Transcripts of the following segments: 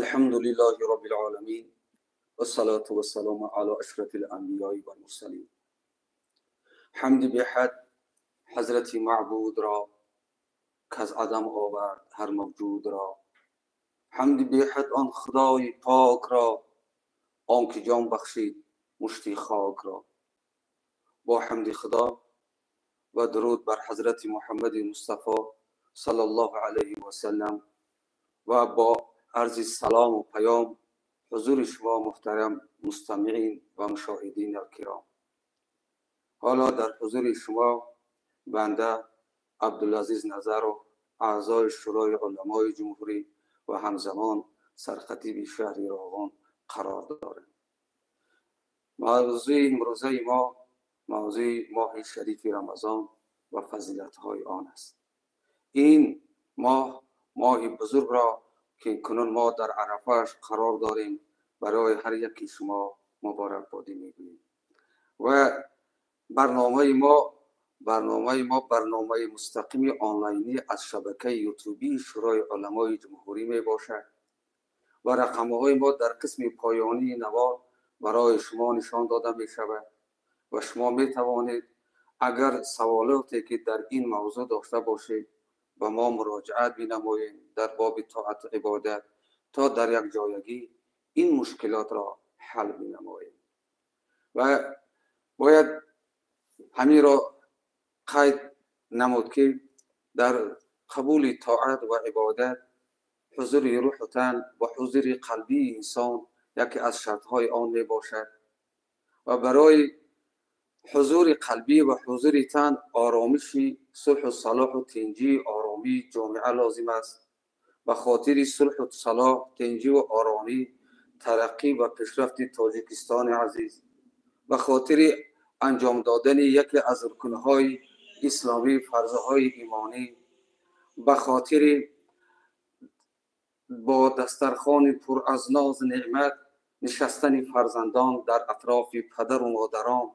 الحمد لله رب العالمين والصلاة والسلام على أشرف الأنبياء والمرسلين. حمد بحد حضرت معبود را که از عدم آورد هر موجود را. حمد بحد آن خدای پاک را، آن که جان بخشید مشتی خاک را. با حمد خدا و درود بر حضرت محمد مصطفی صلی الله علیه و سلم و با عرض سلام و پیام حضور شما محترم مستمعین و مشاهدین کرام. حالا در حضور شما بنده عبدالعزیز نظرов، اعضای شورای علمای جمهوری و همزمان سرخطیب شهر راغان قرار دارم. موضوع امروزه ما موضوع ماه شریف رمضان و فضیلت‌های آن است. این ماه، ماه بزرگ را که کنون ما در عرفه‌اش قرار داریم، برای هر یکی شما مبارک بادی می‌گوییم. و برنامه ما برنامه مستقیم آنلاینی از شبکه یوتیوبی شورای علمای جمهوری می باشد و رقم‌های ما در قسم پایانی نوار برای شما نشان داده می شود و شما می توانید اگر سوالاتی که در این موضوع داشته باشید به ما مراجعت بنمایید در باب طاعت عبادت تا در یک جایگی این مشکلات را حل بنماییم. و باید همین را قید نمود که در قبول طاعت و عبادت حضور روح تن و حضور قلبی انسان یکی از شرطهای آن می باشد و برای حضور قلبی و حضور تن آرامش، صلح و صلاح و تنجی، آرامی جامعه لازم است. به خاطر صلح و صلاح، تنجی و آرامی، ترقی و پیشرفت تاجیکستان عزیز، به خاطر انجام دادن یکی از رکنهای اسلامی، فرضهای ایمانی، به خاطر با دسترخوان پر از ناز نعمت نشستن فرزندان در اطراف پدر و مادران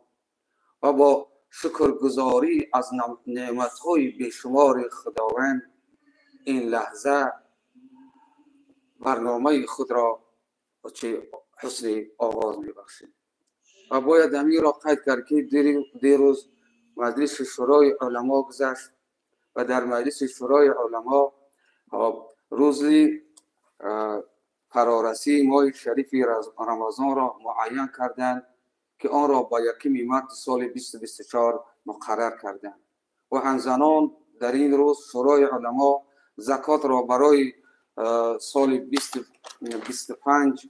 و با شکرگزاری از نعمت‌های بیشمار خداوند این لحظه برنامه خود را چه حسن آغاز می‌بخشیم. و باید همین را قید کرد که دیروز مجلس شورای علما گذشت و در مجلس شورای علما روزی فرارسی ماه شریف رمضان را معین کردند که آن را با یکم مارس سال 2024 مقرر کردند و همزمان در این روز شورای علما زکات را برای سال 2025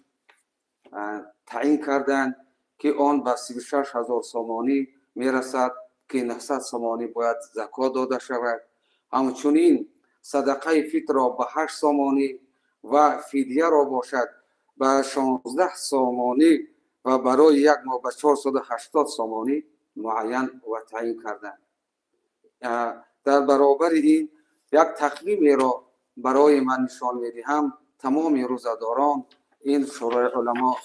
تعیین کردند که آن به 36,000 سامانی میرسد که 900 سامانی باید زکات داده شود. همچنین صدقه فطر را به 8 سامانی و فدیه را باشد به 16 سامانی و برای یک ماه به 480 سامانی معین و تعیین کردند. در برابر این یک تقویمی را برای من نشان می‌دهم. تمام روزه‌داران این شورای علما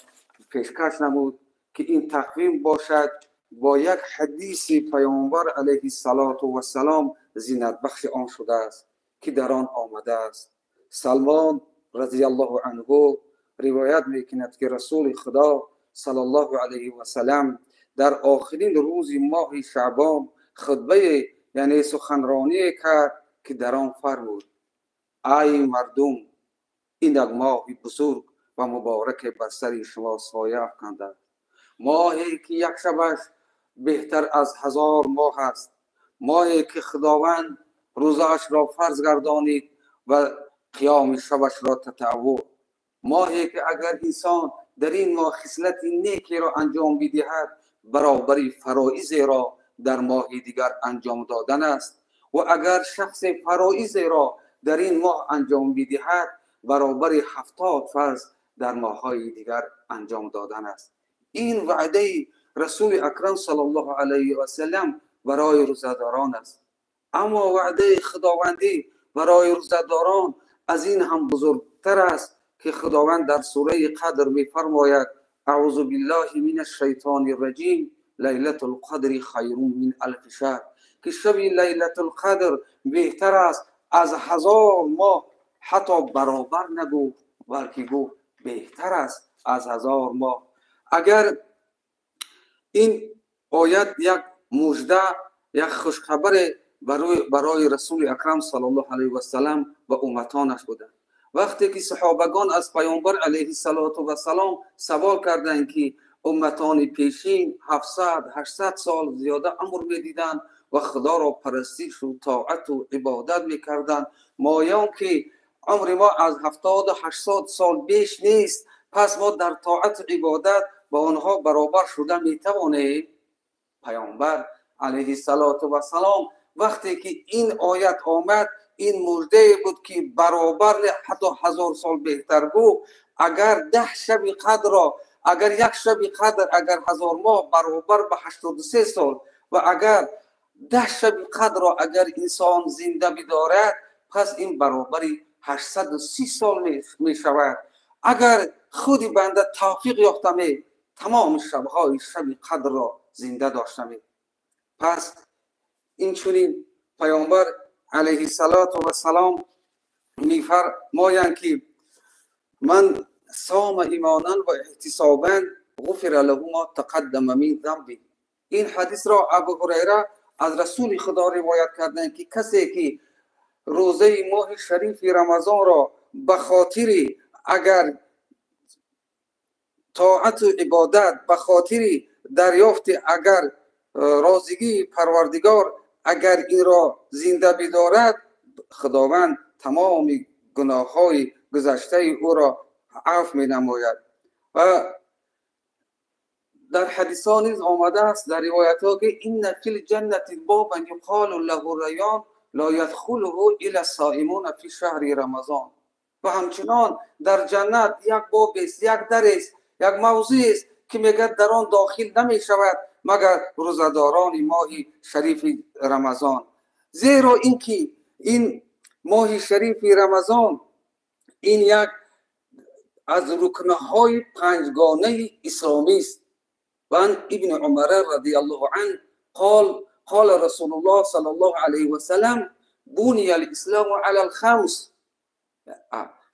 پیشکش نمود که این تقویم باشد با یک حدیث پیامبر علیه الصلاة والسلام زینت بخش آن شده است که در آن آمده است. سلمان رضی الله عنه روایت میکند که رسول خدا صلی الله علیه و سلم در آخرین روز ماه شعبان خطبه یعنی سخنرانی کرد که در آن فرمود: ای مردم، این یک ماه بزرگ و مبارک بر سر شما سایه افکنده، ماهی که یک شبش بهتر از 1000 ماه است، ماهی که خداوند روزش را فرض گردانید و قیام شبش را تطوع، ماهی که اگر انسان در این ماه خصلت نیکی را انجام بدهد برابری فرائض را در ماه دیگر انجام دادن است و اگر شخص فرائض را در این ماه انجام بدهد برابر 70 فرض در ماه‌های دیگر انجام دادن است. این وعده رسول اکرم صلی الله علیه و سلم برای روزه‌داران است. اما وعده خداوندی برای روزه‌داران از این هم بزرگتر است که خداوند در سوره قدر می‌فرماید: اعوذ بالله من الشیطان الرجیم، لیلة القدر خیر من الف شهر، که شب لیلة القدر بهتر است از 1000 ماه، حتی برابر نگفت بلکه گفت беҳтар аст аз 1000 моҳ. Агар ин оят як мужда, як хушхабаре барои Расули Акрам саллаллоҳу алайҳи вассалам ва умматонаш буданд. Вақте ки саҳобагон аз Паёмбар алайҳиссалоту вассалом савол карданд, ки умматони пешин 700-800 сол зиёда умр медиданд ва Худоро парастишу тоату ибодат мекарданд, моён ки умри мо аз 70-800 сол беш нест, пас мо дар тоату ибодат ба онҳо баробар шуда метавонем? Паёмбар алайҳиссалоту вассалом вақте ки ин оят омад, ин муждае буд, ки баробар ҳатто 1000 сол беҳтар гуфт. Агар 10 шаби қадрро, агар як шаби қадр, агар 1000 моҳ баробар ба 83 сол, ва агар 10 шаби қадрро агар инсон зинда бидорад, пас ин баробари 830 сол мешавад. Агар худи банда тавфиқ ёфта тамоми шабҳои шаби қадрро зинда дошта. Пас инчунин Паёмбар алайҳиссалоту вассалом мефармоянд, ки ман сома имонан ва эҳтисобан ғуфира лаҳу ма тақаддама мин замби. Ин ҳадисро Абу Ҳурайра аз Расули Худо ривоят карданд, ки касе ки рӯзаи моҳи шарифи Рамазонро ба хотири агар тоату ибодат, ба хотири дарёфти агар розигии Парвардигор, агар инро зинда бидорад, Худованд тамоми гуноҳҳои гузаштаи ӯро афв менамояд. Ва дар ҳадисҳо низ омадааст, дар ривоятҳо, ки инна фил ҷаннати бобан юқолу лаҳу райён ло ядхулуҳу илла соимуна фи шаҳри Рамазон. Ва ҳамчунон дар ҷаннат як бобест, як дарест, як мавзӯест, ки мегӯяд дар он дохил намешавад магар рӯзадорони моҳи шарифи Рамазон. Зеро ин ки ин моҳи шарифи Рамазон ин як аз рукнаҳои панҷгонаи исломист. Ва ан Ибни Умара радиаллоҳу ан қол қола Расулуллоҳ саллаллоҳу алайҳи васалам буния алислому ала алхамс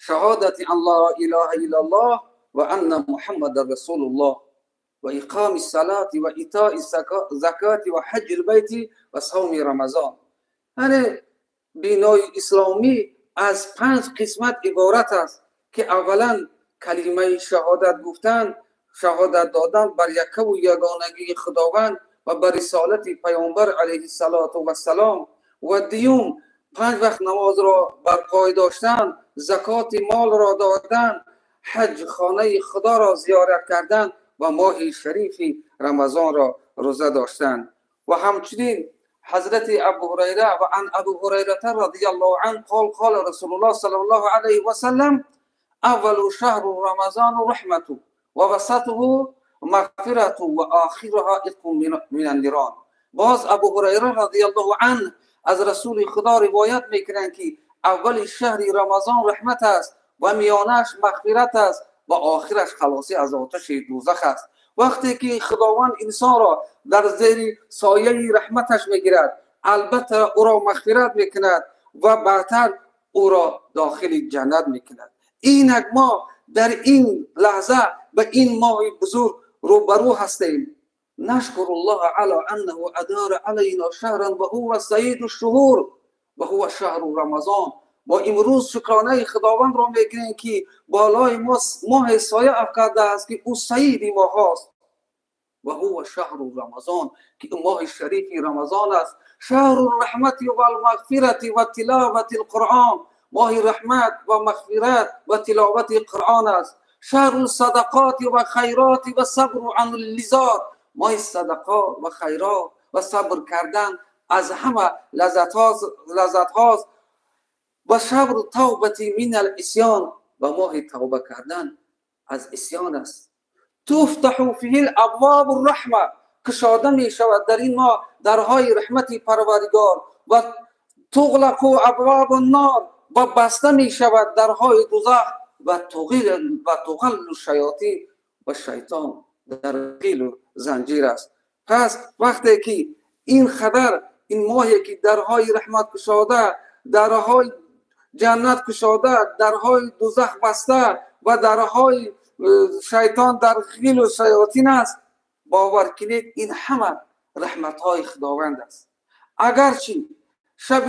шаҳодати ан ла илаҳа иллаллоҳ ва анна Муҳаммадан расулуллоҳ ва иқоми салати ва итои закати ва ҳаҷҷи лбайти ва савми Рамазон. Яъне бинои исломӣ аз 5 қисмат иборат аст, ки аввалан калимаи шаҳодат гуфтан, шаҳодат додан бар яккаву ягонагии Худованд ва ба рисолати Паёмбар алайҳиссалоту вассалом, ва дуюм 5 вақт намозро барпой доштан, закоти молро додан, ҳаҷ хонаи Худоро зиёрат кардан ва моҳи шарифи Рамазонро рӯза доштан. Ва ҳамчунин ҳазрати Абу Ҳурайра ва ан Абу Ҳурайрата радиаллоҳу ан қол қола Расулуллоҳ саллаллоҳу алайҳи васаллам аввалу шаҳру рамазону раҳмату ва васатуҳу мағфирату ва охируҳа итқу минан нирон. Боз Абу Ҳурайра радиаллоҳу ан аз Расули Худо ривоят мекунанд, ки аввали шаҳри Рамазон раҳмат аст ва миёнааш мағфират аст ва охираш халосӣ аз оташи дӯзах аст. Вақте ки Худованд инсонро дар зери сояи раҳматаш мегирад, албатта ӯро мағфират мекунад ва баъдтар ӯро дохили ҷаннат мекунад. Инак мо дар ин лаҳза ба ин моҳи бузург рӯбарӯ ҳастем. Нашкуру Аллоҳа ала аннаҳу адара алайна шаҳран ва ҳува сайиду шуҳур ва ҳува шаҳру Рамазон. Мо имрӯз шукронаи Худовандро мекунем, ки болои мо моҳи соя афкардааст, ки ӯ саиди моҳост. Ва ҳува шаҳру Рамазон, ки ӯ моҳи шарифи Рамазон аст. Шаҳру раҳмати валмағфирати ва тиловати лқуръон, моҳи раҳмат ва мағфират ва тиловати Қуръон аст. Шаҳру садақоти ва хайроти ва сабру ан лизот, моҳи садақот ва хайрот ва сабр кардан аз ҳама лаззатҳост. Ва шабру тавбати мин алисён, ва моҳи тавба кардан аз исён аст. Туфтаҳу фиҳи лабвобу раҳма, кушода мешавад дар ин моҳ дарҳои раҳмати Парвардигор, ва туғлақу абвобу нор, ва баста мешавад дарҳои дузах, ва туғаллу шаётин, ва шайтон дар қилу занҷир аст. Пас вақте ки ин хабар, ин моҳе ки дарҳои раҳмат кушода, дарҳои ҷаннат кушода, дарҳои дузах баста و درهای شیطان در غیل و شیاطین است، باور کنید این همه رحمت های خداوند است. اگرچه شب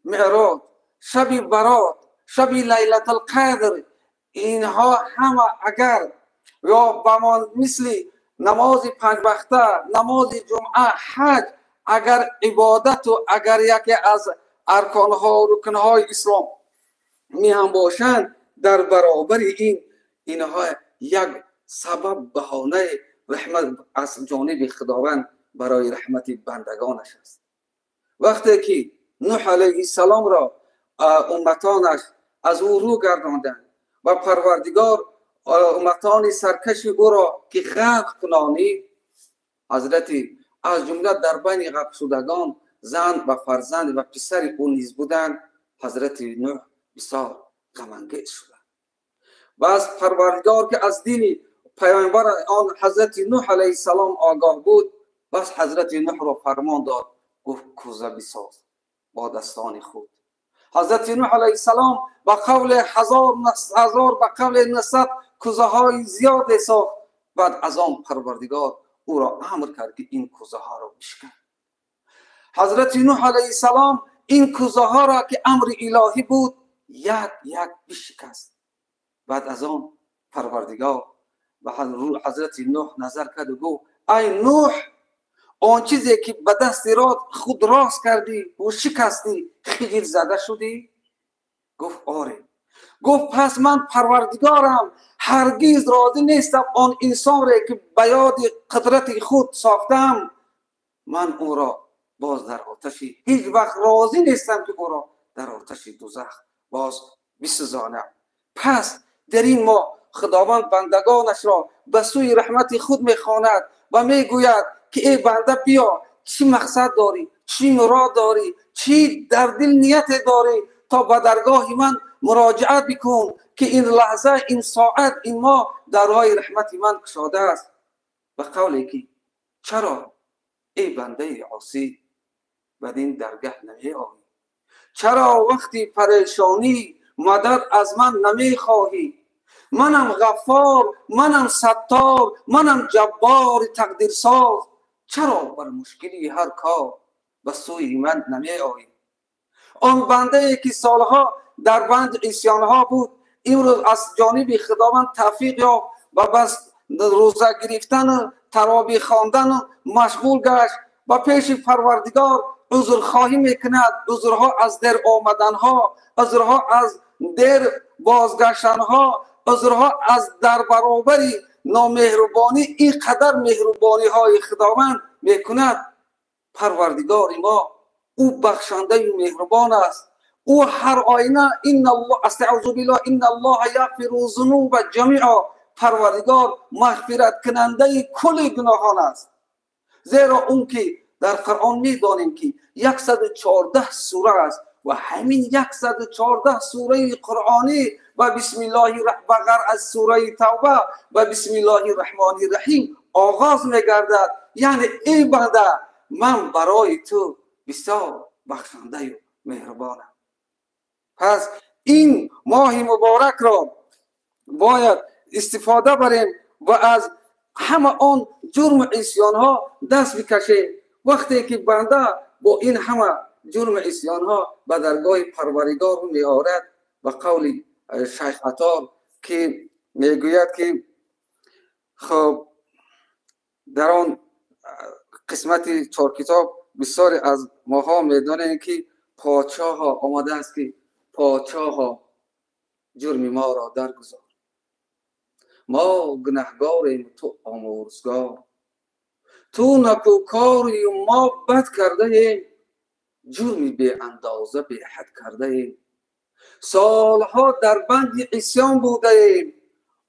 معراج، شب برات، شب لیلة القدر، اینها همه اگر یا به ما مثل نماز پنج وقته، نماز جمعه، حج، اگر عبادت و اگر یکی از ارکانها و رکنهای اسلام می هم باشند، در برابر این اینها یک سبب بهانه رحمت از جانب خداوند برای رحمت بندگانش است. وقتی که نوح علیه السلام را امتانش از او رو گرداندند و پروردگار امتان سرکش او را که غرق کنانی، حضرت از جمله در بین غرق شدگان زن و فرزند و پسر او نیز بودند، حضرت نوح بسیار غم انگیز شدند. و از پروردگار که از دین پیامبر آن حضرت نوح علیه السلام آگاه بود، بس حضرت نوح را فرمان داد، گفت کوزه بساز با دستان خود. حضرت نوح علیه السلام با قول هزار با قول 900 کوزه های زیاد ساخت. بعد از آن پروردگار او را امر کرد که این کوزه ها را بشکن. حضرت نوح علیه السلام این کوزه ها را که امر الهی بود یک یک بشکست. بعد از آن پروردگار به حضرت نوح نظر کرد و گفت ای نوح، آن چیزی که به دست خود راست کردی و شکستی، خجل زده شدی؟ گفت آره. گفت پس من پروردگارم هرگز راضی نیستم آن انسان را که به یاد قدرت خود ساختم، من او را باز در آتشی هیچ وقت راضی نیستم که او را در آتش دوزخ باز بسوزانم. پس در این ماه خداوند بندگانش را به سوی رحمت خود میخواند و میگوید که ای بنده بیا، چی مقصد داری، چی مراد داری، چی در دل نیت داری تا به درگاه من مراجعه بکن که این لحظه، این ساعت، این ماه درهای رحمت من گشاده است. به قولی که چرا ای بنده عاصی بدین درگه نمی آیی؟ چرا وقتی پریشانی مدد از من نمی خواهی؟ منم غفار، منم ستار، منم جبار تقدیر ساز، چرا بر مشکلی هر کار به سوی من نمی آیی؟ آن بنده ای که سالها در بند عصیانها بود، امروز از جانب خداوند توفیق یافت و بس روزه گرفتن و تراویح خواندن مشغول گشت و پیش پروردگار عذرخواهی میکند. عذرها از در آمدنها، عذرها از در بازگشتنها، عذرها از در برابر نامهربانی، اینقدر مهربانی های خداوند میکند. پروردگار ما او بخشنده و مهربان است. او هر آینه ان الله استعوذ بالله ان الله یغفر الذنوب جمیعا، پروردگار مغفرت کننده کل گناهان است. زیرا اون که در قرآن میدانیم که 114 سوره است و همین 114 سوره قرآنی و بسم الله بغیر از سوره توبه و بسم الله الرحمن الرحیم آغاز میگردد. یعنی ای بنده، من برای تو بسیار بخشنده و مهربانم. پس این ماه مبارک را باید استفاده بریم و از همه آن جرم عصیان ها دست بکشیم. وقتی که بنده با این همه جرم عصیان ها به درگاه پروردگار می آورد، و قول شیخ عطار که میگوید که خب در آن قسمت 4 کتاب بسیاری از ماها میدانیم که پادشاه ها آمده است که پادشاه ها جرم ما را درگذار، ما گنهگاریم تو آمرزگار، تو نکوکاری و ما بد کرده ایم، جرمی بی اندازه بی حد کرده ایم، سالها در بند عصیان بوده ایم،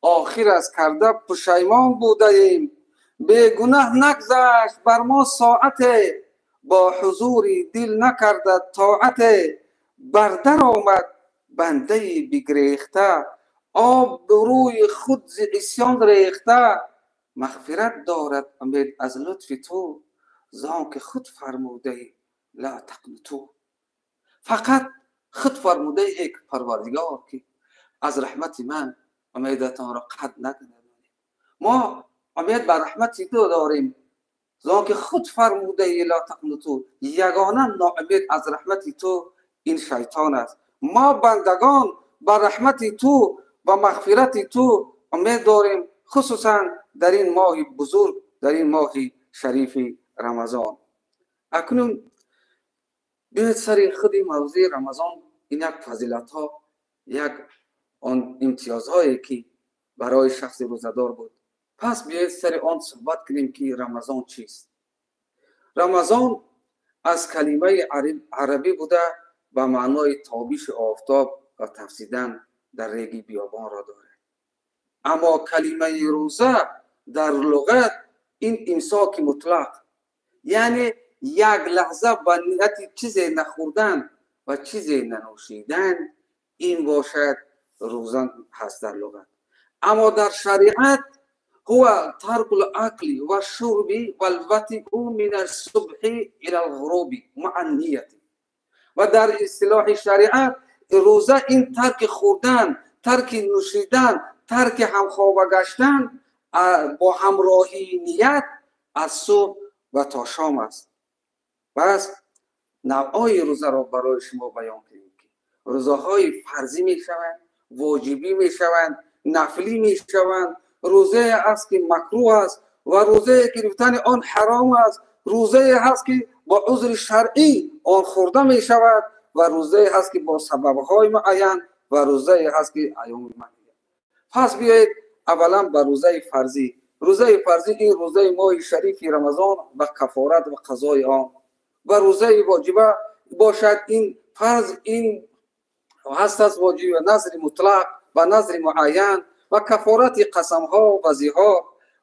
آخر از کرده پشیمان بوده ایم، بی گناه نگذشت بر ما ساعت، با حضور دل نکرده طاعت، بر در آمد بنده بگریخته، آب روی خود ز عصیان ریخته، مغفرت دارد امید از لطف تو، زان که خود فرموده ای لا تقنطو. فقط خود فرموده ای که پروردگار که از رحمت من Умедатонро қатъ накунед. Мо умед ба раҳмати ту дорем, зон ки худ фармудаи ла тақнуту. Ягона ноумед аз раҳмати ту ин шайтон аст. Мо бандагон ба раҳмати ту ва мағфирати ту умед дорем, хусусан дар ин моҳи бузург, дар ин моҳи шарифи Рамазон. Акнун биёед сари худи мавзӯи Рамазон. Ин як фазилатҳо, як он имтиёзҳое ки барои шахси рӯзадор буд. Пас биёед сари он суҳбат кунем, ки Рамазон чист. Рамазон аз калимаи арабӣ буда, ба маънои тобиши офтоб ва тафсидан дар реги биёбонро дорад. Аммо калимаи рӯза дар луғат ин имсоки мутлақ, яъне як лаҳза ба нияти чизе нахӯрдан ва чизе нанӯшидан, ин бошад рӯза ҳаст дар луғат. Аммо дар шариат ҳува таркул акли ва шурби валватиу мин ассубҳи ила алғуруби маа нияти. Ва дар истилоҳи шариат рӯза ин тарки хӯрдан, тарки нӯшидан, тарки ҳамхоба гаштан бо ҳамроҳии ният аз субҳ ва то шом аст. Пас навъҳои рӯзаро барои шумо баён кунем, ки рӯзаҳои фарзӣ мешаванд, воҷибӣ мешаванд, нафлӣ мешаванд. Рӯзае аст ки макрӯҳ аст ва рӯзае гирифтани он ҳаром аст. Рӯзае ҳаст ки бо узри шаръӣ он хӯрда мешавад ва рӯзае ҳаст ки бо сабабҳои муайян ва рӯзае ҳаст ки айёми муайян. Пас биёед аввалан ба рӯзаи фарзӣ. Рӯзаи фарзӣ ин рӯзаи моҳи шарифи Рамазон ва кафорат ва қазои он. Ва рӯзаи воҷиба бошад ин фарз, ин ҳаст аз воҷиба назри мутлақ ва назри муайян ва кафорати қасамҳо ва зиҳор.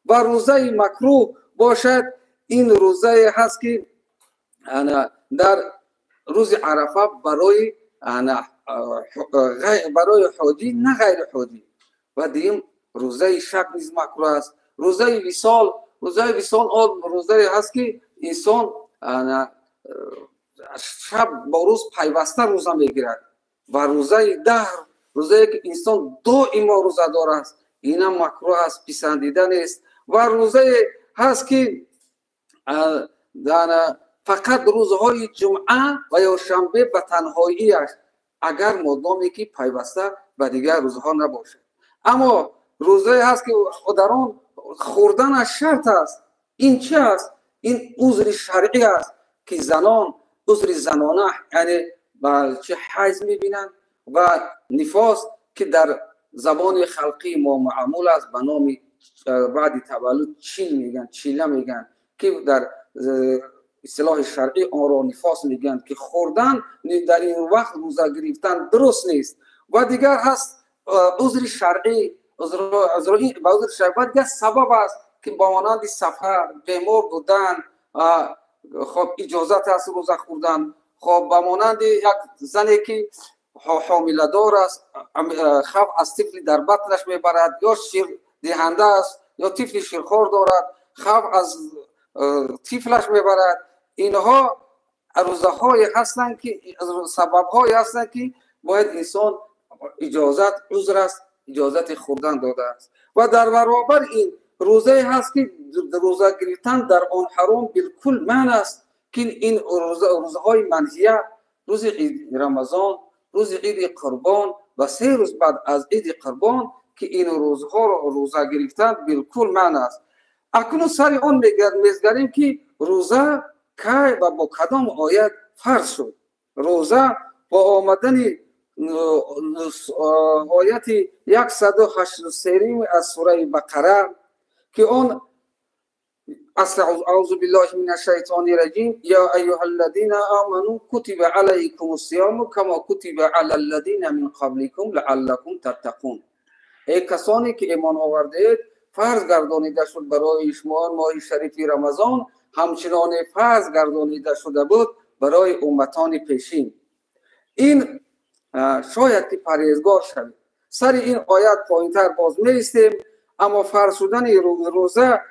Ва рӯзаи макрӯҳ бошад ин рӯзае ҳаст ки дар рӯзи Арафа барои ҳоҷӣ, на ғайри ҳоҷӣ. Ва дуюм рӯзаи шаб низ макрӯҳ аст. Рӯзаи висол, рӯзаи висол он рӯзае ҳаст ки инсон шаб бо рӯз пайваста рӯза мегирад. Ва рӯзаи даҳр, рӯзае ки инсон доимо рӯзадор аст, инам макрӯҳ аст, писандида нест. Ва рӯзае ҳаст ки фақат рӯзҳои ҷумъа ва ё шанбе ба танҳоияш, агар модоме ки пайваста ба дигар рӯзҳо набошад. Аммо рӯзае ҳаст ки дар он хӯрданаш шарт аст. Ин чи аст? Ин узри шаръӣ аст ки занон узри занона, яъне ба чи ҳайз мебинанд ва нифос ки дар забони халқии мо маъмул аст ба номи баъди таваллуд чил мегӯянд, чила мегӯянд, ки дар истилоҳи шаръӣ онро нифос мегӯянд, ки хӯрдан дар ин вақт рӯза гирифтан дуруст нест. Ва дигар ҳаст узри шаръӣ, ба узри шаръӣ ва дигар сабаб аст ки ба монанди сафар, бемор будан, хоб иҷозат аст рӯза хӯрдан. Хоб ба монанди як зане ки ҳомиладор аст, хавф аз тифли дар батнаш мебарад, ё ширдиҳанда аст, ё тифли ширхор дорад, хавф аз тифлаш мебарад. Инҳо рӯзаҳое ҳастанд ки сабабҳое ҳастанд ки бояд инсон иҷозат, узр аст, иҷозати хӯрдан додааст. Ва дар баробар ин рӯзае ҳаст ки рӯза гирифтан дар он ҳаром билкул манъ аст, ки ин рӯзаҳои манҳия, рӯзи иди Рамазон, рӯзи иди Қурбон ва се рӯз баъд аз иди Қурбон, ки ин рӯзҳоро рӯза гирифтан билкул манъ аст. Акнун сари он мезгарем ки рӯза кай ва бо кадом оят фарз шуд. Рӯза бо омадани ояти 183 аз сураи Бақара, ки он аъузу биллаҳи минаш шайтони раҷим, я айюҳаллазина аману кутиба алайкумус сияму кама кутиба алаллазина мин қабликум лааллакум таттақун. Эй касоне ки имон овардаед, фарз гардонида шуд барои шумо моҳи шарифи Рамазон, ҳамчуноне фарз гардонида шуда буд барои умматони пешин. Ин шояд ки парҳезгор шавед. Сари ин оят поинтар боз меистем, аммо фарз шудани рӯза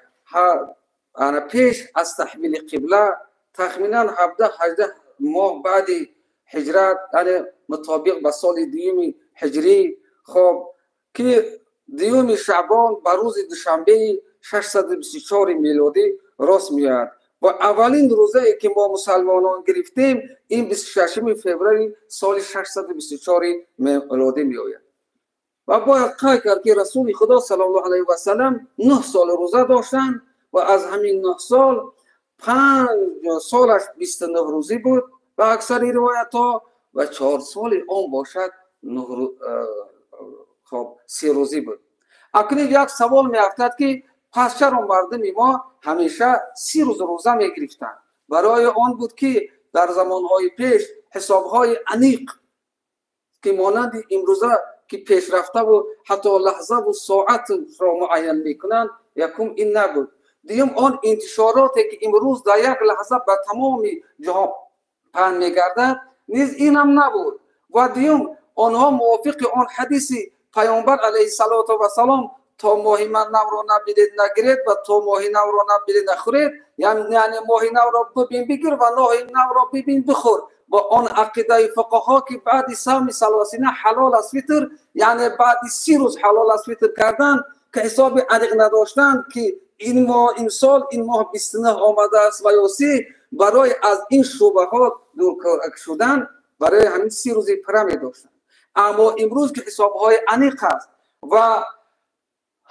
пеш аз таҳвили қибла тахминан 17-18 моҳ баъди ҳиҷрат, яъне мутобиқ ба соли дуюми ҳиҷрӣ, хоб ки дуюми шаъбон ба рӯзи душанбеи 624 милодӣ рост меояд ва аввалин рӯзае ки мо мусалмонон гирифтем ин 26 феврали соли 624 милодӣ меояд. Ва бояд қайд кард, ки Расули Худо саллаллоҳу алайҳи васалам 9 сол рӯза доштанд ва аз ҳамин 9 сол 5 солаш 29 рӯзӣ буд ба аксари ривоятҳо ва 4 соли он бошад 30 рӯзӣ буд. Акнун як савол меафтад, ки пас чаро мардуми мо ҳамеша 30 рӯз рӯза мегирифтанд? Барои он буд, ки дар замонҳои пеш ҳисобҳои аниқ, ки монанди имрӯза ки пешрафтаву ҳатто лаҳзаву соатро муайян мекунанд, якум ин набуд. Дуюм, он интишороте, ки имрӯз дар як лаҳза ба тамоми ҷаҳон паҳн мегардад, низ инам набуд. Ва дуюм, онҳо мувофиқи он ҳадиси Паёмбар алайҳиссалоту вассалом то моҳи навро набинед нагиред ва то моҳи навро набинед нахӯред, яъне моҳи навро бибин бигир ва моҳи навро бибин бихӯр. Бо он ақидаи фуқаҳо, ки баъди савми салосина ҳалол аст фитр, яъне баъди 30 рӯз ҳалол аст фитр кардан, ки ҳисоби аниқ надоштанд, ки ин моҳ имсол ин моҳ 29 омадааст ва ё 30, барои аз ин шубаҳо дур шудан барои ҳамин 30 рӯзи пурра медоштанд. Аммо имрӯз ки ҳисобҳои аниқ аст ва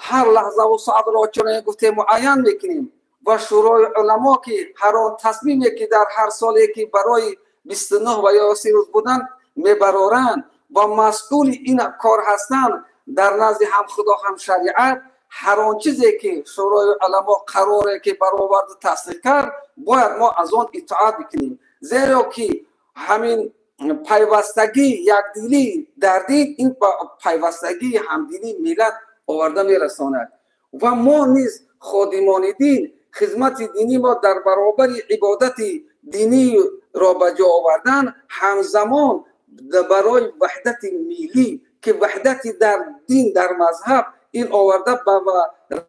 ҳар лаҳзаву соатро чунон гуфтем муайян мекунем ва шӯрои уламо, ки ҳар он тасмиме, ки дар ҳар соле, ки барои 29 ва ё 30 рӯз будан мебароранд ва масъули ин кор ҳастанд дар назди ҳам Худо ҳам шариат, ҳар он чизе, ки шӯрои уламо қароре, ки бароварду тасдиқ кард, бояд мо аз он итоат бикунем, зеро ки ҳамин пайвастагӣ якдилӣ дар дин ин пайвастагии ҳамдилии миллат оварда мерасонад. Ва мо низ ходимони дин, хизмати динӣ мо дар баробари ибодати диниро ба ҷо овардан, ҳамзамон барои ваҳдати миллӣ, ки ваҳдати дар дин дар мазҳаб ин оварда ба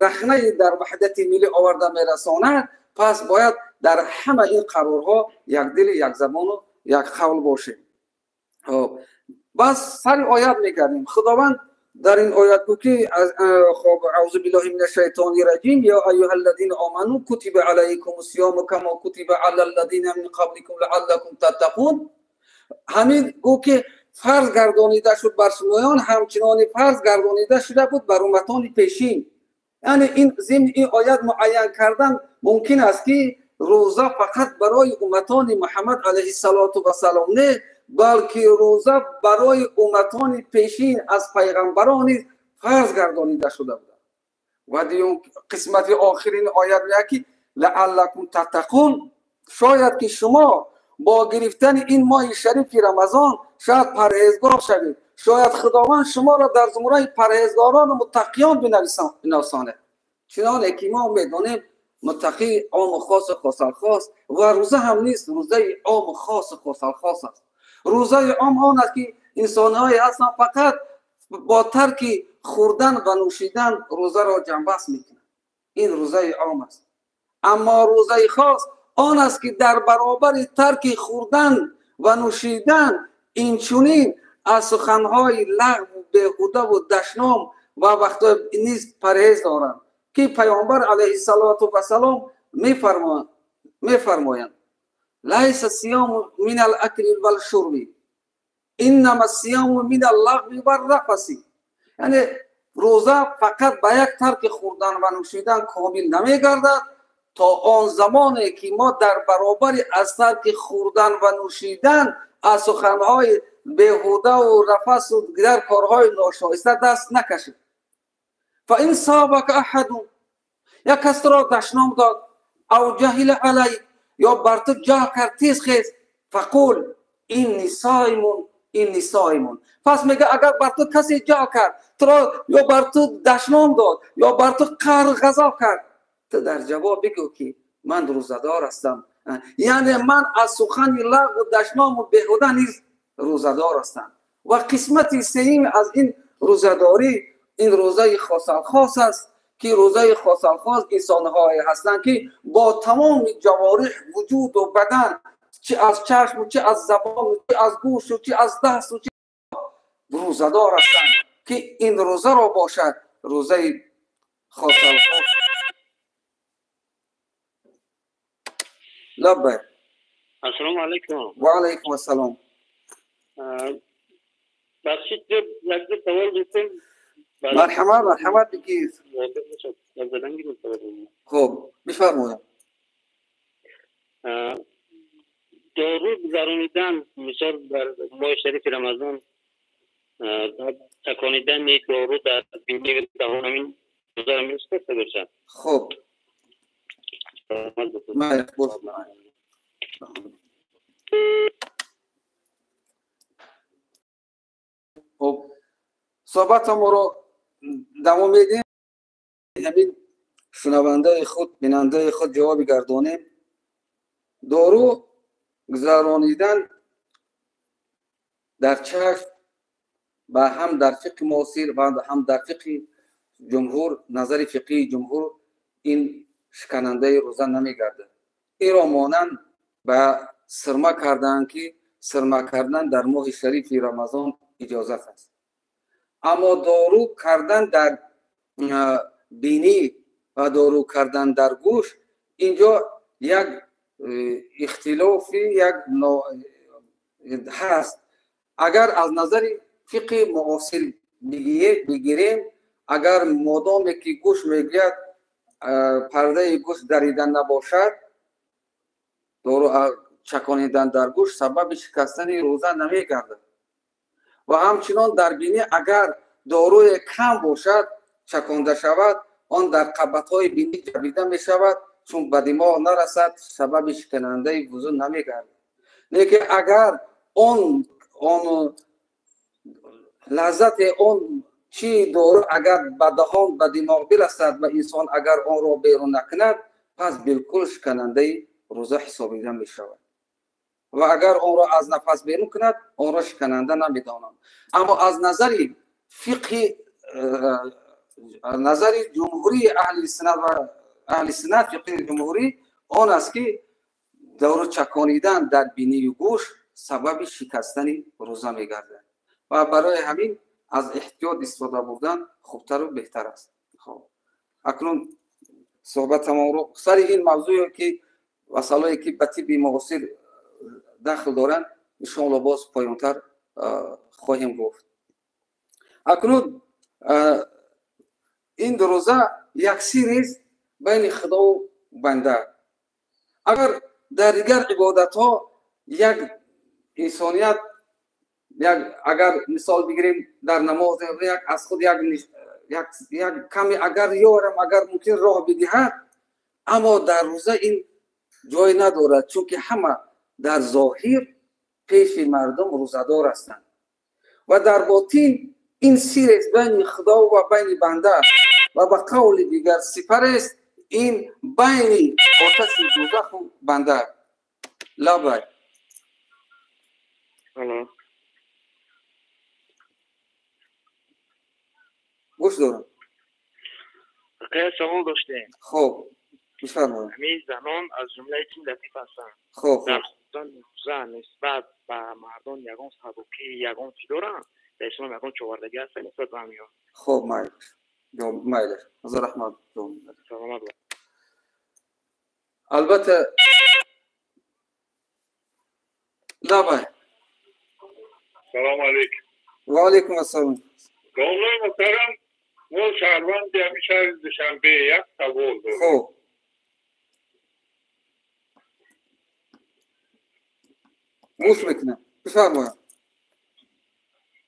рахнаи дар ваҳдати миллӣ оварда мерасонад, пас бояд дар ҳама ин қарорҳо якдили, якзабону як қавл бошем. Бас сари оят мегардем. Худованд дар ин оят гуфт, ки хоб, аузу биллаҳи минаш шайтони раҷим, ё айюҳаллазина оману кутиба алайкумус сияму кама кутиба алаллазина мин қабликум лааллакум таттақун. Ҳамин гуфт, ки фарз гардонида шуд бар шумоён, ҳамчинони фарз гардонида шуда буд бар умматони пешин. Яъне ин зимни ин оят муайян кардан мумкин аст, ки рӯза фақат барои умматони Муҳаммад алайҳиссалоту вассалом не, балки рӯза барои умматони пешин аз пайғамбарон низ фарз гардонида шуда буда. Ва дуюм қисмати охирини оят меяд, ки лааллакум таттақун, шояд ки шумо бо гирифтани ин моҳи шарифи Рамазон шояд парҳезгор шавед, шояд Худованд шуморо дар зумраи парҳезгорону муттақиён бинависонад. Чуноне ки мо медонем, муттақӣ ому хосу хосалхос, ва рӯза ҳам нест, рӯзаи ому хосу хосалхос аст. Рӯзаи ом он аст, ки инсонҳое ҳастанд, фақат бо тарки хӯрдан ва нӯшидан рӯзаро ҷамъбаст мекунанд. Ин рӯзаи ом аст. Аммо рӯзаи хос он аст, ки дар баробари тарки хӯрдан ва нӯшидан инчунин аз суханҳои лағву беҳудаву дашном ва вақтҳо низ парҳез доранд, ки Паёмбар алайҳиссалоту вассалом мефармоянд: лайса сияму мин алакли валшурби иннама сияму мин аллағви варрафаси. Яъне рӯза фақат ба як тарки хӯрдан ва нӯшидан комил намегардад, то он замоне, ки мо дар баробари аз тарки хӯрдан ва нӯшидан аз суханҳои беҳудаву рафасу дигар корҳои ношоиста даст накашем. Фа ин сабака аҳадун, як касро дашном дод, ав ҷаҳила алайк, ё бар ту ҷаҳл кард, тез хез, фақул инни соимун, инни соимун. Пас мега, агар бар ту касе ҷаҳл кард туро, ё бар ту дашном дод, ё бар ту қаҳру ғазаб кард, ту дар ҷавоб бигӯ, ки ман рӯзадор ҳастам, яъне ман аз сухани лағву дашному беҳуда низ рӯзадор ҳастам. Ва қисмати сеюм аз ин рӯзадорӣ ин рӯзаи хосалхос аст, ки рӯзаи хосалхос инсонҳое ҳастанд, ки бо тамоми ҷавориҳ, вуҷуду бадан, чи аз чашму чи аз забону чи аз гӯшу чи аз дасту чи рӯзадор ҳастанд, ки ин рӯзаро бошад рӯзаи хос. Лаббайк. Ассалому алайкум. Ва алайкум ассалом. Бахшид, як ду савол доштем. Марҳамат, марҳамат бигир. Хуб, бифармоед. Дору гузаронидан, мисол дар моҳи шарифи Рамазон, таконидани дору дар бинии даҳон ҳамин рӯзаро мешикаста бошад? Хуб. Хуб, суҳбатамонро давом медиҳем. Ҳамин шунавандаи худ, бинандаи худ ҷавоби гардонем. Дору гузаронидан дар чашм ва ҳам дар фиқҳи муосир ва ҳам дар фиқҳи ҷумҳур, назари фиқҳии ҷумҳур ин шиканандаи рӯза намегардад. Инро монанд ба сирма кардаанд, ки сирма кардан дар моҳи шарифи Рамазон иҷозат аст. Аммо дору кардан дар бинӣ ва дору кардан дар гӯш, инҷо як ихтилофи як ҳаст. Агар аз назари фиқҳи муосир бигирем, агар модоме ки гӯш мегӯяд пардаи гӯш дарида набошад, дору чаконидан дар гӯш сабаби шикастани рӯза намегардад. Ва ҳамчунон дар бинӣ агар доруе кам бошад, чаконда шавад, он дар қабатҳои бинӣ ҷабида мешавад, чун ба димоғ нарасад, сабаби шиканандаи вузӯ намегардад. Лекин агар он лаззати он чи дору агар ба даҳон, ба димоғ бирасад ва инсон агар онро берун накунад, пас билкул шиканандаи рӯза ҳисобида мешавад. Ва агар онро аз нафас берун кунад, онро шикананда намедонанд. Аммо аз назари фиқҳи, назари ҷумҳурии аҳли суннат ва аҳли суннат, фиқҳи ҷумҳурӣ он аст, ки дору чаконидан дар бинию гӯш сабаби шикастани рӯза мегардад ва барои ҳамин аз эҳтиёт истифода бурдан хубтару беҳтар аст. Хоб, акнун суҳбатамонро сари ин мавзӯе ки масъалае ки ба тибби муосир дахл доранд, иншоалло боз поёнтар хоҳем гуфт. Акнун ин рӯза як сиррест байни худову банда. Агар дар дигар ибодатҳо як инсоният, як агар мисол бигирем дар намоз, як аз худ як каме агар ёрам, агар мумкин роҳ бидиҳад, аммо дар рӯза ин ҷой надорад, чунки ҳама дар зоҳир пеши мардум рӯзадор ҳастанд ва дар ботин ин сиррест байни худо ва байни банда ва ба қавли дигар сипарест ин байни оташи дӯзаху банда. Лабай. Гӯш дорам. Савол доштем. Хуб, бифармоед. Ҳамин занон аз ҷумлаи чӣ латиф ҳастанд? Хуб. Дар хӯрдани рӯза нисбат ба мардон ягон сабукӣ, ягон чӣ доранд? Дар ислом ягон човардагӣ ҳаст нисбат ба ҳамин? Хуб, майлаш. Майлаш. Аза раҳмат. Саломат бошед. Албатта, лабай. Салому алайкум. Ва алайкум ассалом. Домлаи муҳтарам, мо шаҳрванди ҳамин шаҳри Душанбе як савол дорем. Хуб. Гӯш мекунам. Бифармоед.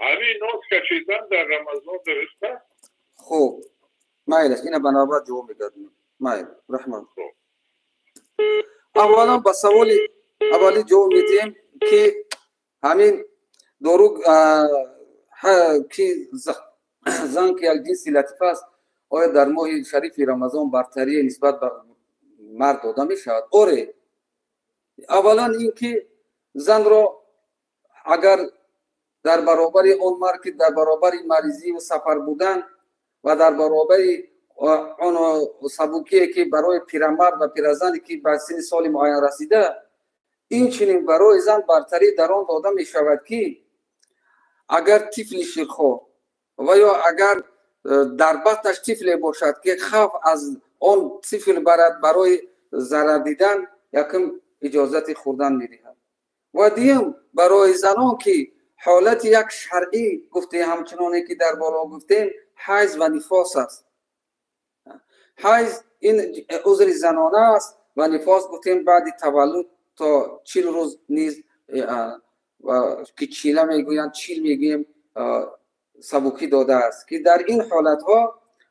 Ҳамин нос кашидан дар Рамазон дуруст аст? Хуб, майлаш, ина ба навбат ҷавоб мегардонем. Майл, раҳмат. Аввалан ба саволи аввалӣ ҷавоб медиҳем, ки ҳамин дору ки зан ки як ҷинси латиф аст, оё дар моҳи шарифи Рамазон бартарие нисбат ба мард дода мешавад? Оре, аввалан ин ки занро агар дар баробари он мард ки дар баробари маризӣ ва сафар будан ва дар баробари он сабукие ки барои пирамард ва пиразане ки ба синни соли муайян расида, инчунин барои зан бартарӣ дар он дода мешавад, ки агар тифли ширхор ва ё агар дар батнаш тифле бошад, ки хавф аз он тифл барад барои зарар дидан, якум иҷозати хӯрдан медиҳад. Ва дуюм, барои занон, ки ҳолати як шаръӣ гуфтем, ҳамчуноне ки дар боло гуфтем, ҳайз ва нифос аст. Ҳайз ин узри занона аст ва нифос гуфтем баъди таваллуд то 40 рӯз низ, ки чила мегӯянд, чил мегӯем, сабукӣ додааст, ки дар ин ҳолатҳо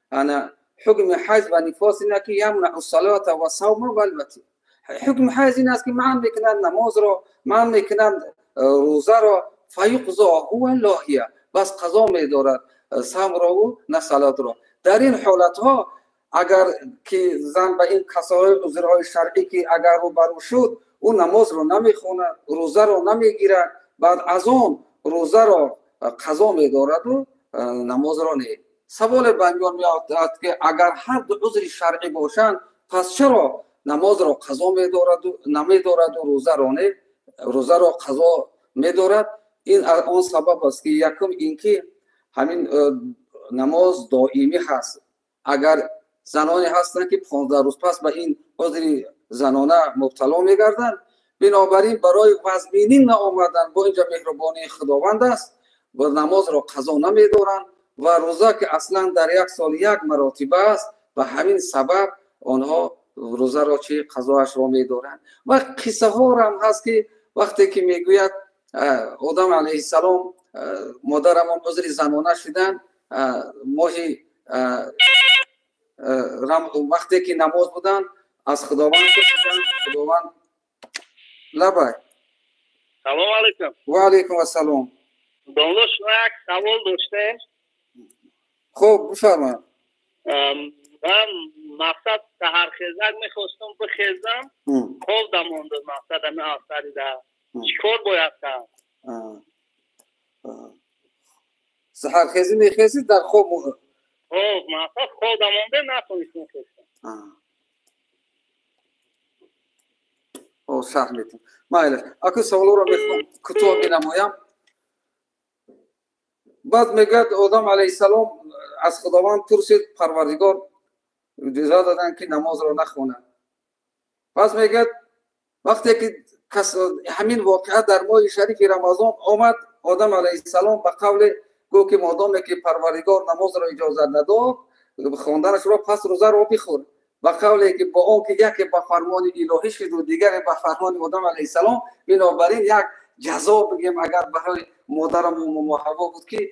ана ҳукми ҳайз ва нифос ин аст, ки ямнау салата ва савма валвати. Ҳукми ҳайз ин аст, ки манъ мекунад намозро, манъ мекунад рӯзаро, фаюқзо ҳува лоҳия, бас қазо медорад савмрову на салатро. Дар ин ҳолатҳо агар ки зан ба ин касои узрҳои шаръӣ ки агар рӯбарӯ шуд, ӯ намозро намехонад, рӯзаро намегирад, баъд аз он рӯзаро қазо медораду намозро не. Саволе ба миён меояд, ки агар ҳар ду узри шаръӣ бошанд, пас чаро намозро қазо медораду намедораду рӯзаро не, рӯзаро қазо медорад? Ин он сабаб аст, ки якум ин ки ҳамин намоз доимӣ ҳаст. Агар заноне ҳастанд, ки 15 рӯз пас ба ин узри занона мубтало мегарданд, бинобар ин барои вазминӣ наомадан, бо инҷа меҳрубонии Худованд аст, ва намозро қазо намедоранд ва рӯза, ки аслан дар як сол як маротиба аст, ба ҳамин сабаб онҳо рӯзаро чи қазоашро медоранд. Ва қиссаҳоам ҳаст, ки вақте ки мегӯяд Одам алайҳиссалом, модарамон узри занона шуданд, моҳи вақте ки намоз буданд, аз Худованд пурсиданд, Худованд лабай. Салом алайкум. Ва алайкум ассалом. Домла, шумо як савол доштем. Хуб, бифармоед. Ман мақсад саҳархезак мехостам бихезам, хоб дамонда, мақсад ҳамин афсарида. Чӣ кор бояд кард? Саҳархезӣ мехезид, дар хоб? Хоб, мақсад хоб дамонда, натонистам хезам. Шарҳ метем. Майли, аку саволҳоро мехоҳам кӯтоҳ бинамоям. Баъд мегӯяд, Одам алайҳиссалом аз Худованд пурсид, Парвардигор ҷазо доданд, ки намозро нахонад. Пас мегӯяд, вақте ки ҳамин воқеа дар моҳи шарифи Рамазон омад, Одам алайҳиссалом ба қавле гуфт, ки модоме ки Парвардигор намозро иҷозат надод хонданашро, пас рӯзаро бихӯр. Ба қавле ки бо он ки яке ба фармони илоҳӣ шуду дигаре ба фармони Одам алайҳиссалом, бинобар ин як ҷазо бигем, агар барои модарамон Умму Ҳаво буд, ки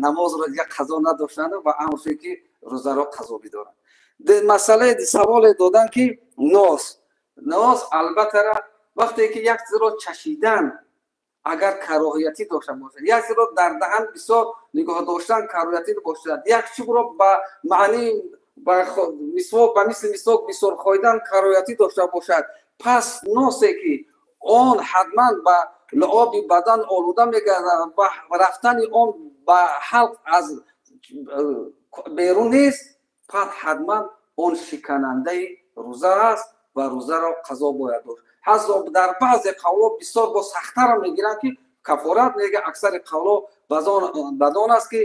намозро дигар қазо надоштанд ва амр шуд, ки рӯзаро қазо бидоранд. Масъалаи саволе доданд, ки нос албатта вақте ки як чизро чашидан агар кароҳиятӣ дошта бошад, як чизро дар даҳан бисёр нигоҳ доштан кароҳиятӣ бошад, як чизро ба маънии ба мисли мисвок бисёр хоидан кароҳиятӣ дошта бошад, пас носе ки он ҳатман ба луоби бадан олуда мегардад ва рафтани он ба ҳалқ аз берун нест, пас ҳатман он шиканандаи рӯза аст ва рӯзаро қазо бояд дошт. Ҳатто дар баъзе қавлҳо бисёр бо сахттарам мегиранд, ки кафорат мега, аксари қавлҳо бадон аст, ки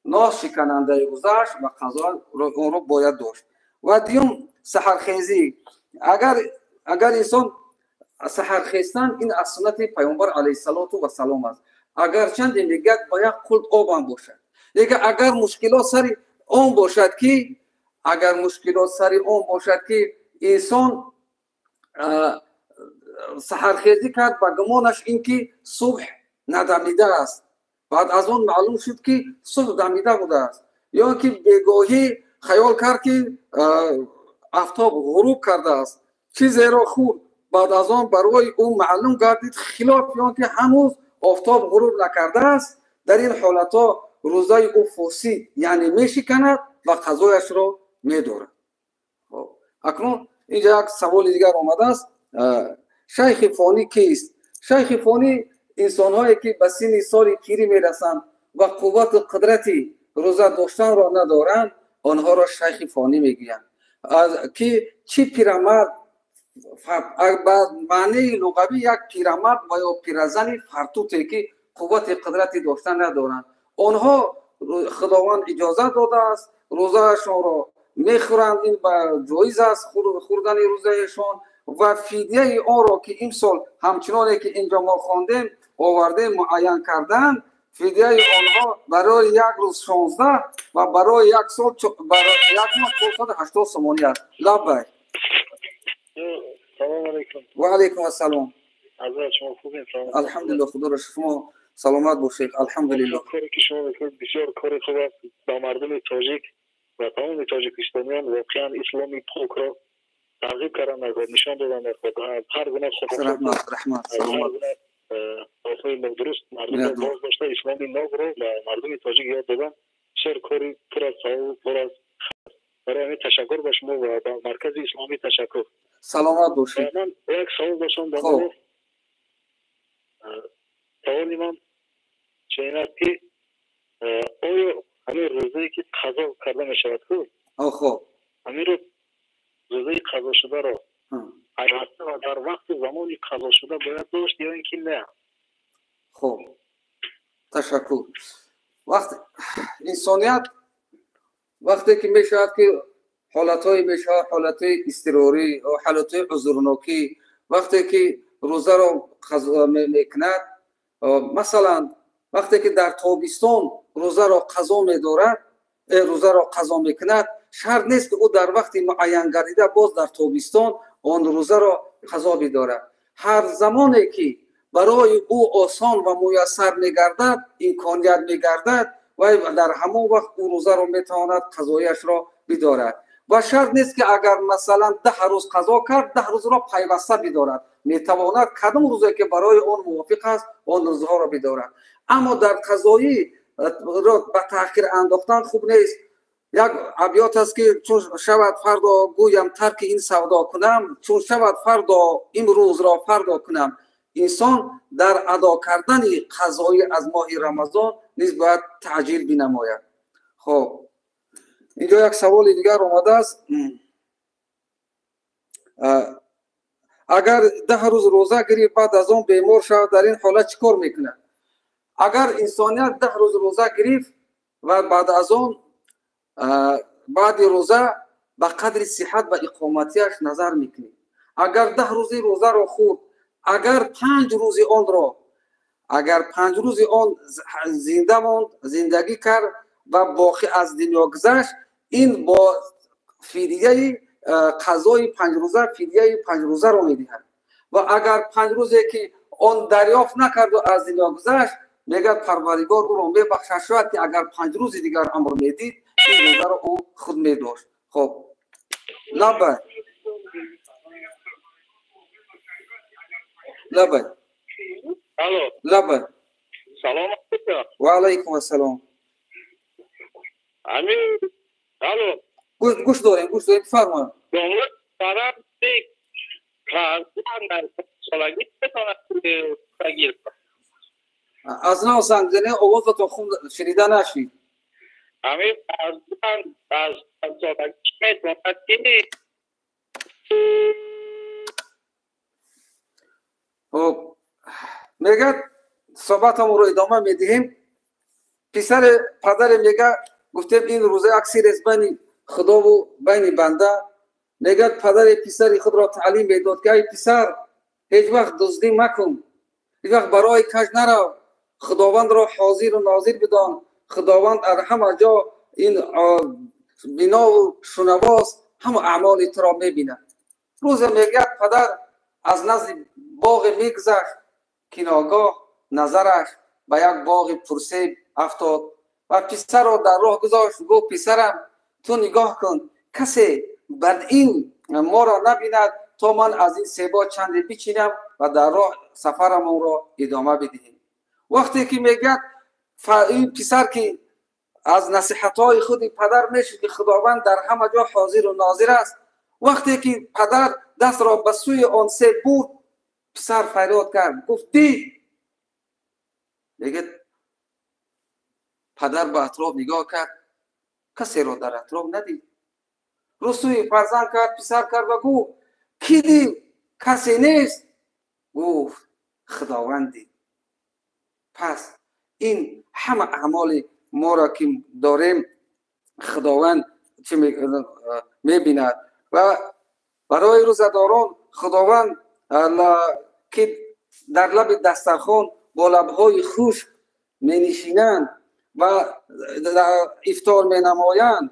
нос шиканандаи рӯзааш ва қазо онро бояд дошт. Ва дуюм, саҳархезӣ. Агар инсон саҳархезтан, ин аз суннати Пайғамбар алайҳиссалоту вассалом аст. Агарчанде мегӯяд, ба як қулт обам бошад, лекин агар мушкилот сари он бошад, ки агар мушкилот сари он бошад, ки инсон саҳархезӣ кард, ба гумонаш ин ки субҳ надамидааст, баъд аз он маълум шуд, ки субҳ дамида будааст, ё ки бегоҳӣ хаёл кард, ки афтоб ғуруб кардааст, чизеро хӯрд, баъд аз он барои ӯ маълум гардид хилоф, ё ки ҳанӯз офтоб ғуруб накардааст, дар ин ҳолатҳо рӯзаи ӯ фосид, яъне мешиканад ва қазояшро медорад. Акнун инҷа як саволи дигар омадааст. Шайхи фонӣ кист? Шайхи фонӣ инсонҳое, ки ба синни соли пирӣ мерасанд ва қуввату қудрати рӯза доштанро надоранд, онҳоро шайхи фонӣ мегӯянд. Ки чӣ пирамард, ба маънии луғавӣ як пирамард ва ё пиразани фартуте, ки қуввати қудрати доштан надоранд. Онҳо Худованд иҷозат додааст, рӯзаашонро мехӯранд, ин ба ҷоиз аст хӯрдани рӯзаашон ва фидияи онро ки имсол ҳамчуноне ки инҷо мо хондем овардем муайян кардан, фидияи онҳо барои як рӯз 16 ва барои як сол як моҳ 480 сомонӣ аст. Лаббайк. Салом алейкум. Ва алейкум ассалом. Ҳазрат, шумо хубед? Алҳамдулиллоҳ, худоро шукр, шумо саломат бошед. Алҳамдулиллоҳ. Коре ки шумо мекунед бисёр кори хуб аст ба мардуми тоҷик ва тамоми тоҷикистониён. Воқеан исломи покро тарғиб кардан мехоҳад, нишон додан мехоҳад. Аз ҳар гуна раҳмат, раҳмат, саломат. Роҳҳои нодуруст мардумро боз дошта, исломи нобро ба мардуми тоҷик ёд додан бисёр кори пур аз савоб, пур аз. Барои ҳамин ташаккур ба шумо ва ба Маркази Исломӣ ташаккур. Саломат бошед. Ман як савол доштам. Саволи ман чунин аст, ки оё ҳамин рӯзае ки қазо карда мешавад ку, хоб, ҳамин рӯзаи қазошударо пайваста ва дар вақту замони қазошуда бояд дошт ё ин ки не? Хоб, ташаккур. Вақт инсоният вақте ки мешавад ки ҳолатҳое мешавад, ҳолатҳои изтирорӣ, ҳолатҳои узрнокӣ, вақте ки рӯзаро қазо мекунад, масалан вақте ки дар тобистон рӯзаро қазо медорад, рӯзаро қазо мекунад, шарт нест ки ӯ дар вақти муайян гардида боз дар тобистон он рӯзаро қазо бидорад. Ҳар замоне ки барои ӯ осон ва муяссар мегардад, имконият мегардад, ва дар ҳамон вақт ӯ рӯзаро метавонад қазояшро бидорад. Ва шарт нест ки агар масалан 10 рӯз қазо кард, 10 рӯзро пайваста бидорад. Метавонад кадом рӯзе ки барои он мувофиқ аст, он рӯзҳоро бидорад. Аммо дар қазоӣ ба таъхир андохтан хуб нест. Як абёт аст ки чун шавад фардо гӯям тарки ин савдо кунам, чун шавад фардо имрӯзро фардо кунам. Инсон дар адо кардани қазоӣ аз моҳи Рамазон низ бояд таъҷил бинамояд. Хоб, инҷо як саволи дигар омадааст. Агар 10 рӯз рӯза гирифт, баъд аз он бемор шавад, дар ин ҳолат чӣ кор мекунад? Агар инсоният 10 рӯз рӯза гирифт ва баъд аз он баъди рӯза ба қадри сиҳат ва иқоматиаш назар мекунем. Агар 10 рӯзи рӯзаро хӯрд, агар 5 рӯзи онро, агар 5 рӯзи он зинда монд, зиндагӣ кард ва боқӣ аз дунё гузашт, ин бо фидияи қазои 5 рӯза, фидияи 5 рӯзаро медиҳад. Ва агар 5 рӯзе ки он дарёфт накарду аз дунё гузашт, мегӯяд Парвардигор ӯро мебахшад, шояд ки агар 5 рӯзи дигар амр медид, ин рӯзаро ӯ худ медошт. Хоб, лаббай, лаббай. Алло. Лаббай. Салом алейкум. Ва алайкум ассалом. Амин. Алло. Гӯш дорем, гӯш дорем, бифармоед. Домла парам Аз нав занг занед, овозатон хуб шунида нашид. Ҳамин фарзанд аз солагӣ метавонад ки Хоб, мегӯяд суҳбатамонро идома медиҳем. Писари падаре мегӯяд, гуфтем ин рӯза як сир аст байни худову байни банда. Мегӯяд падари писари худро таълим медод ки ай писар, ҳеҷ вақт дуздӣ макун, ҳеҷ вақт барои каҷ нарав, худовандро ҳозиру нозир бидон, худованд дар ҳама ҷо ин бинову шунавост, ҳама аъмоли туро мебинад. Рӯзе мегӯяд падар аз назди боғе мегузашт ки ногоҳ назараш ба як боғи пурсеб афтод ва писарро дар роҳ гузошт. Гуфт писарам, ту нигоҳ кун, касе бар ин моро набинад то ман аз ин себо чанде бичинам ва дар роҳ сафарамонро идома бидиҳем. Вақте ки мегӯяд ин писар ки аз насиҳатҳои худи падар мешуд ки худованд дар ҳама ҷо ҳозиру нозир аст, вақте ки падар дастро ба сӯи он себ бурд, писар фарёд кард, гуфт дид. Мегӯяд падар ба атроф нигоҳ кард, касеро дар атроф надид. Рӯ сӯи фарзанд кард, писар кард ва гуфт кӣ дид? Касе нест. Гуфт худованд дид. Пас ин ҳама аъмоли моро ки дорем Худованд чӣ мебинад. Ва барои рӯзадорон Худованд ки дар лаби дастархон бо лабҳои хушк менишинанд ва ифтор менамоянд,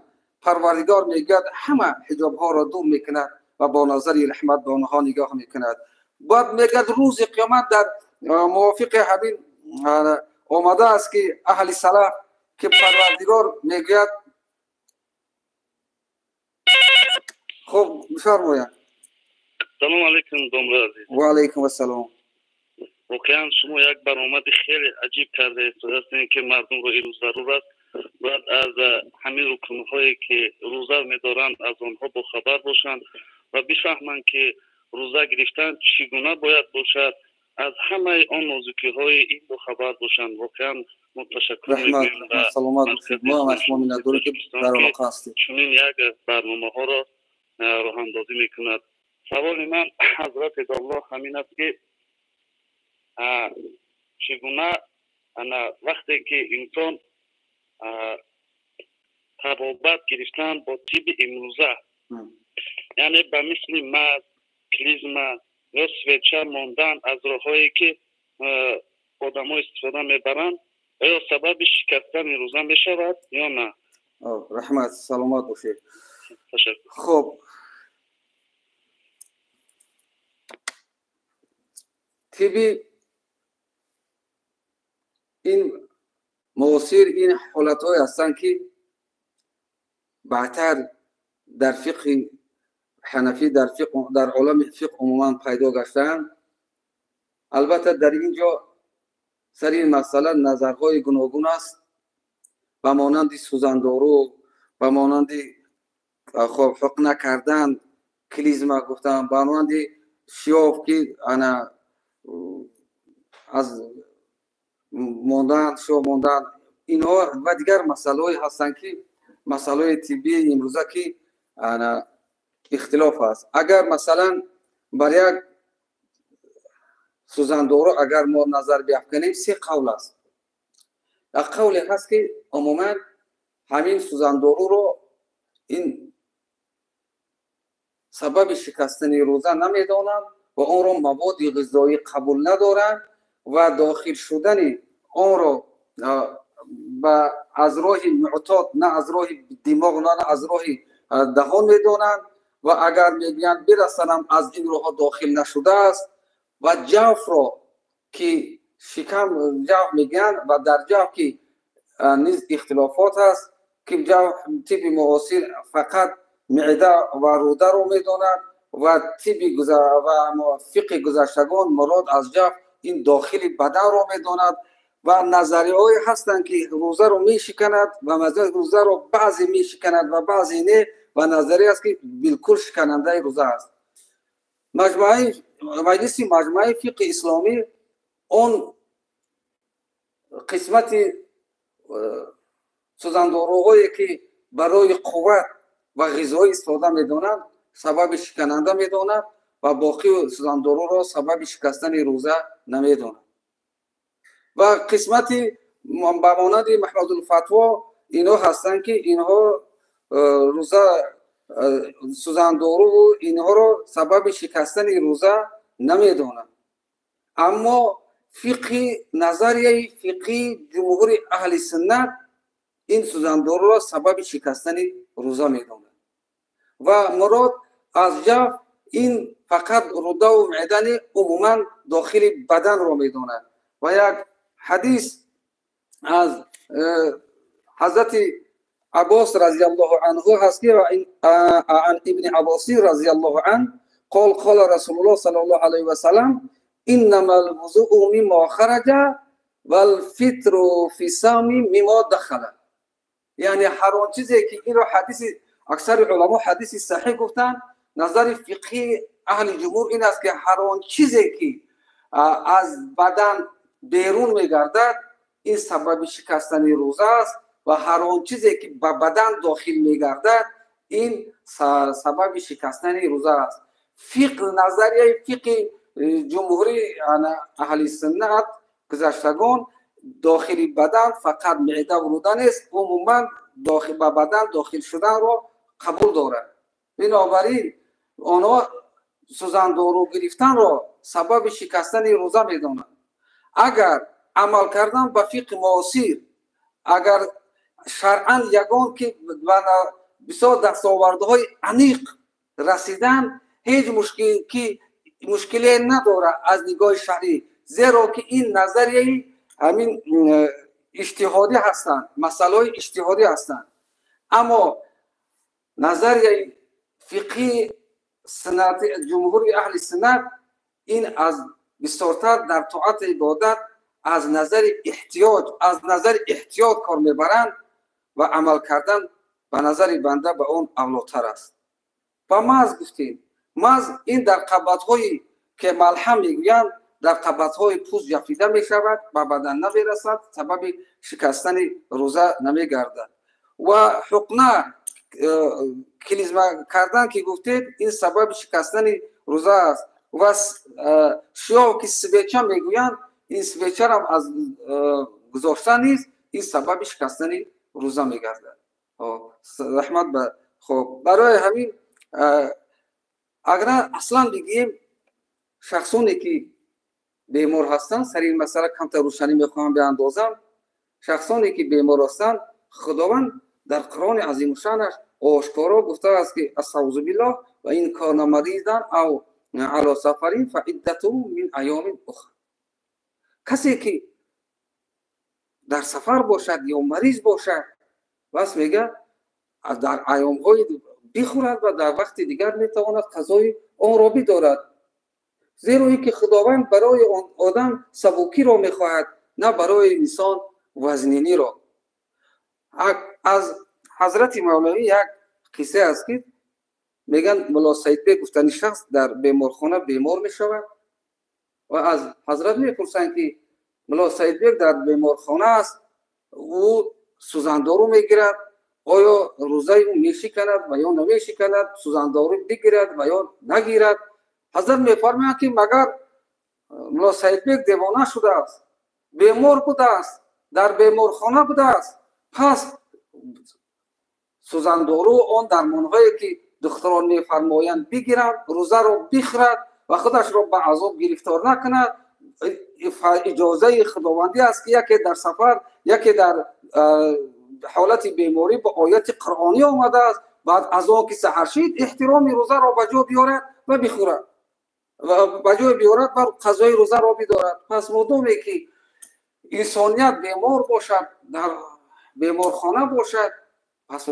Парвардигор мегӯяд ҳама ҳиҷобҳоро дур мекунад ва бо назари раҳмат ба онҳо нигоҳ мекунад. Баъд мегӯяд рӯзи қиёмат дар мувофиқи ҳамин омада аст ки аҳли салаф ки Парвардигор мегӯяд. Хуб, бифармоянд. Салом алейкум, домра азиз. Ва алейкум ассалом. Воқеан шумо як баромади хеле аҷиб кардаед, ки мардумро имрӯз зарур аст бояд аз ҳамин рукнҳое ки рӯза медоранд аз онҳо бохабар бошанд ва бифаҳманд ки рӯза гирифтан чӣ гуна бояд бошад, аз ҳамаи он нозукиҳои ин бохабар бошанд. Воқеан мо ташаккур мекунем. Саломат бошед. Мо ҳам аз шумо миннатдорем ки дар алоқа ҳастед. Чунин як барномаҳоро роҳандозӣ мекунад. Саволи ман ҳазрати Аллоҳ ҳамин аст ки чӣ гуна вақте ки инсон табобат гирифтан бо тибби имрӯза, яъне ба мисли маз, клизма ё свеча мондан аз роҳҳое ки одамо истифода мебаранд, оё сабаби шикастани рӯза мешавад ё на? Раҳмат, саломат бошед. Хуб, тибби ин муосир ин ҳолатҳое ҳастанд ки баъдтар дар фиқҳи ҳанафӣ, дар олами фиқҳ умуман пайдо гаштаанд. Албатта дар ин ҷо сари ин масъала назарҳои гуногун аст, ба монанди сӯзандору, ба монанди ҳуқна кардан, клизма гуфтан, ба монанди шиёф ки ана аз мондан, шиёф мондан, инҳо ва дигар масъалаҳое ҳастанд ки масъалаҳои тиббии имрӯза ки ана ихтилоф аст. Агар масалан бар як сӯзандору агар мо назар биафканем, се қавл аст. Як қавле ҳаст ки умуман ҳамин сӯзандоруро ин сабаби шикастани рӯза намедонанд ва онро маводи ғизоӣ қабул надоранд ва дохил шудани онро аз роҳи муътод, на аз роҳи димоғ, на аз роҳи даҳон медонанд ва агар мегӯянд бирасанам аз ин роҳҳо дохил нашудааст ва ҷавфро ки шикам ҷавф мегӯянд ва дар ҷавф ки низ ихтилофот аст ки ҷавф тибби муосир фақат меъда ва рӯдаро медонад ва тибби ва фиқҳи гузаштагон мурод аз ҷавф ин дохили баданро медонад ва назарияҳое ҳастанд ки рӯзаро мешиканад ва рӯзаро баъзе мешиканад ва баъзе не, ва назария аст ки билкул шиканандаи рӯза аст. Маҷлиси маҷмӯаи фиқҳи исломӣ он қисмати сӯзандоруҳое ки барои қувват ва ғизоӣ истифода медонанд сабаби шикананда медонад ва боқӣ сӯзандоруро сабаби шикастани рӯза намедонад. Ва қисмати ба монанди Маҳмадулфатво инҳо ҳастанд ки инҳо рӯза сӯзандору инҳоро сабаби шикастани рӯза намедонанд. Аммо фиқҳи назарияи фиқҳи ҷумҳури аҳли суннат ин сӯзандоруро сабаби шикастани рӯза медонад ва мурод аз ҷавф ин фақат рӯдаву меъдани умуман дохили баданро медонад. Ва як ҳадис аз ҳазрати Аббос разияллоҳу анҳу ҳаст ки ан ибни Аббоси разияллоҳу ан қол қола Расулуллоҳ саллаллоҳу алайҳи васаллам иннамал вузуу мимма хараҷа вал фитру фи савми мимма дахала. Яъне ҳар он чизе ки инро ҳадиси аксари уламо ҳадиси саҳиҳ гуфтанд, назари фиқҳи аҳли ҷумҳур ин аст ки ҳар он чизе ки аз бадан берун мегардад ин сабаби шикастани рӯза аст ва ҳар он чизе ки ба бадан дохил мегардад ин сабаби шикастани рӯза аст. Фиқҳ назарияи фиқҳи ҷумҳури аҳли суннат гузаштагон дохили бадан фақат меъда ва рӯда нест, умуман ба бадан дохил шуданро қабул дорад. Бинобар ин онҳо сӯзандору гирифтанро сабаби шикастани рӯза медонанд. Агар амал кардан ба фиқҳи муосир, агар шаръан ягон ки бисёр дастовардҳои аниқ расидан, ҳеҷ мушкиле надорад аз нигоҳи шаръӣ, зеро ки ин назарияи ҳамин иҷтиҳодӣ ҳастанд, масъалаҳои иҷтиҳодӣ ҳастанд. Аммо назарияи фиқҳи суннати ҷумҳури аҳли суннат ин аз бисёртар дар тоати ибодат аз назари эҳтиёҷ, аз назари эҳтиёт кор мебаранд ва амал кардан ба назари банда ба он авлотар аст. Ва маз гуфтем, маз ин дар қабатҳое ки малҳам мегӯянд, дар қабатҳои пӯст ҷафида мешавад, ба бадан намерасад, сабаби шикастани рӯза намегардад. Ва ҳуқна клизма кардан ки гуфтед, ин сабаби шикастани рӯза аст. Ва шиёв ки свеча мегӯянд, ин свечарам аз гузоштан низ ин сабаби шикастани рӯза мегардад. Раҳмат ба хоб. Барои ҳамин агар аслан бигӯем, шахсоне ки бемор ҳастанд, сари ин масъала камтар рӯшанӣ мехоҳам биандозам. Шахсоне ки бемор ҳастанд, Худованд дар Қуръони азимушшаънаш ошкоро гуфтааст ки астаъузу биллоҳ ва ин кона маризан ав ало сафарин фаиддату мин айёмин ухра. Касе ки дар сафар бошад ё мариз бошад, бас мегӯяд дар айёмҳои бихӯрад ва дар вақти дигар метавонад қазои онро бидорад. Зеро ин ки Худованд барои одам сабукиро мехоҳад, на барои инсон вазниниро. Аз ҳазрати Мавлавӣ як қисса аст ки мегӯянд Мулло Саидбек гуфтани шахс дар беморхона бемор мешавад ва аз ҳазрат мепурсанд ки Мулло Саидбек дар беморхона аст, ӯ сӯзандору мегирад, оё рӯзаи ӯ мешиканад ва ё намешиканад, сӯзандору бигирад ва ё нагирад? Ҳазрат мефармоянд ки магар Мулло Саидбек девона шудааст, бемор будааст, дар беморхона будааст, пас сӯзандору он дармонҳое ки духтарон мефармоянд бигирад, рӯзаро бихӯрад ва худашро ба азоб гирифтор накунад. Иҷозаи худовандӣ аст ки яке дар сафар, яке дар ҳолати беморӣ ба ояти қуръонӣ омадааст, баъд аз он ки саҳар шид эҳтироми рӯзаро ба ҷо биёрад ва бихӯрад, ба ҷой биёрад ва қазои рӯзаро бидорад. Пас модоме ки инсоният бемор бошад, дар беморхона бошад, пас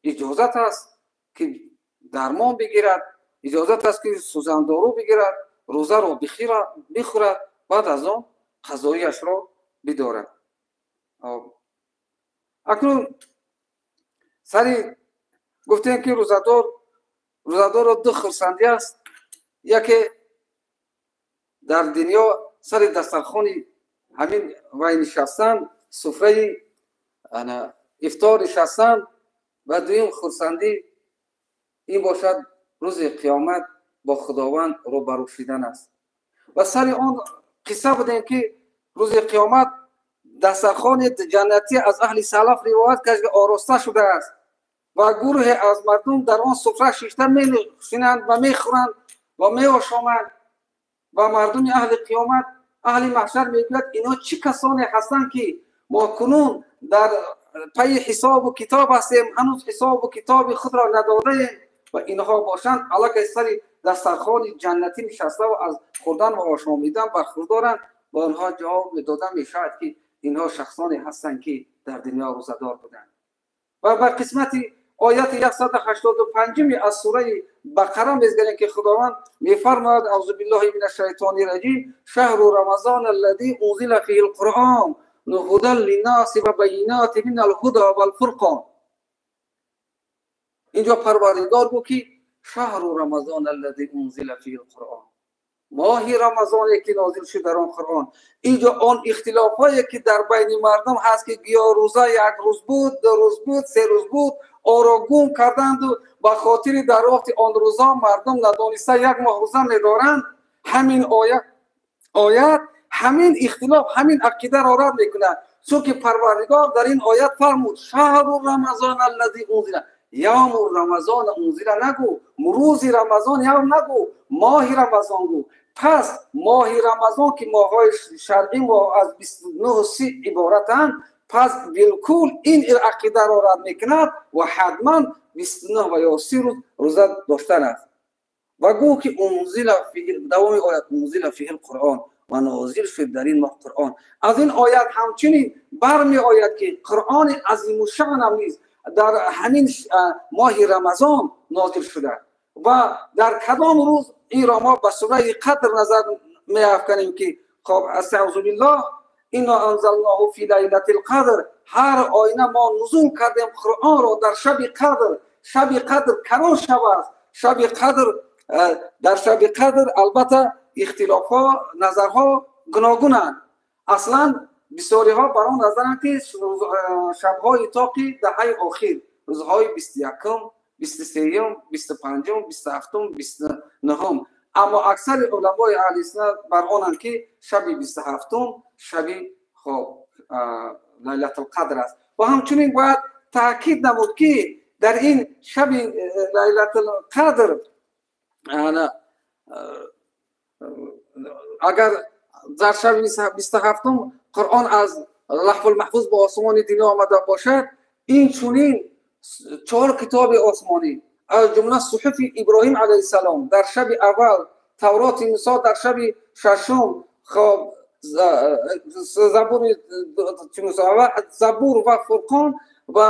иҷозат аст ки дармон бигирад, иҷозат аст ки сӯзандору бигирад, рӯзаро бихӯрад, баъд аз он қазоияшро бидорад. Акнун сари гуфтем ки рӯзадорро ду хурсандӣ аст. Яке дар дунё сари дастархони ҳамин вай нишастан, суфраи ифтор нишастан, ва дуюм хурсандӣ ин бошад рӯзи қиёмат бо Худованд рӯбарӯ шидан аст. Ва сари он қисса будем ки рӯзи қиёмат дастархони ҷаннатӣ аз аҳли салаф ривоят кард ки ороста шудааст ва гурӯҳе аз мардум дар он суфра шишта менишинанд ва мехӯранд ва меошоманд. Ва мардуми аҳли қиёмат, аҳли маҳшар мегӯяд инҳо чӣ касоне ҳастанд ки мо кунун дар пайи ҳисобу китоб ҳастем, ҳанӯз ҳисобу китоби худро надодаем ва инҳо бошанд аллакай сари дастархони ҷаннатӣ нишаста ва аз хӯрдан ва ошомидан бархӯрдоранд. Ба онҳо ҷавоб медода мешавад ки инҳо шахсоне ҳастанд ки дар дунё рӯзадор буданд. Ва ба қисмати ояти 185 аз сураи Бақара мезгарем ки Худованд мефармояд: аъузу биллоҳи минаш шайтони раҷим, шаҳру рамазон аллази унзила фиҳил қуръон ҳудан линнаси ва байинати минал ҳуда вал фурқон. Инҷо Парвардигор гуфт ки шаҳру рамазон аллази унзила фиҳил қуръон, моҳи рамазоне ки нозил шуд дар он Қуръон. Инҷо он ихтилофҳое ки дар байни мардум ҳаст ки гӯё рӯза як рӯз буд, ду рӯз буд, се рӯз буд, онро гум карданду ба хотири дарёфти он рӯза мардум надониста як моҳ рӯза медоранд. Ҳамин оят Ҳамин ихтилоф ҳамин ақидаро рад мекунад, чунки Парвардигор дар ин оят фармуд: шаҳру рамазон аллази унзила, явму рамазон унзила нагу, рӯзи Рамазон явм нагу, моҳи Рамазон гу. Пас моҳи Рамазон ки моҳҳои шаръӣ аз 29-30 иборатанд, пас билкул ин ақидаро рад мекунад ва ҳатман 29 ва ё 30 рӯз рӯза доштан аст. Ва гӯ ки унзила фиҳи, давоми оят, унзила фиҳил Қуръон, ва нозил шуд дар ин моҳ Қуръон. Аз ин оят ҳамчунин бармеояд ки Қуръони азимушшаън ҳам низ дар ҳамин моҳи Рамазон нозил шуда ва дар кадом рӯз инро мо ба сураи Қадр назар меафканем ки хоб астаъузу биллоҳ инна анзалнаҳу фи лайлатил қадр, ҳар оина мо нузул кардем Қуръонро дар шаби Қадр. Шаби Қадр кадом шаб аст? Шаби Қадр, дар шаби Қадр албатта ихтилофҳо, назарҳо гуногунанд. Аслан бисёриҳо бар он назаранд ки шабҳои тоқи даҳаи охир, рӯзҳои 21-м, 23-м, 25-м, 27-м, 29-м. Аммо аксари уламои аҳли суннат бар онанд ки шаби 27-м шаби хоб Лайлатул Қадр аст. Ва ҳамчунин бояд таъкид намуд ки дар ин шаби Лайлатул Қадр агар дар шаби 27-м Қуръон аз Лаҳфул Маҳфуз ба осмони дунё омада бошад, ин чунин 4 китоби осмонӣ аз ҷумла суҳуфи Иброҳим алайҳиссалом дар шаби аввал, Тавроти Мусо дар шаби шашум, хоб Забур ва Фурқон ва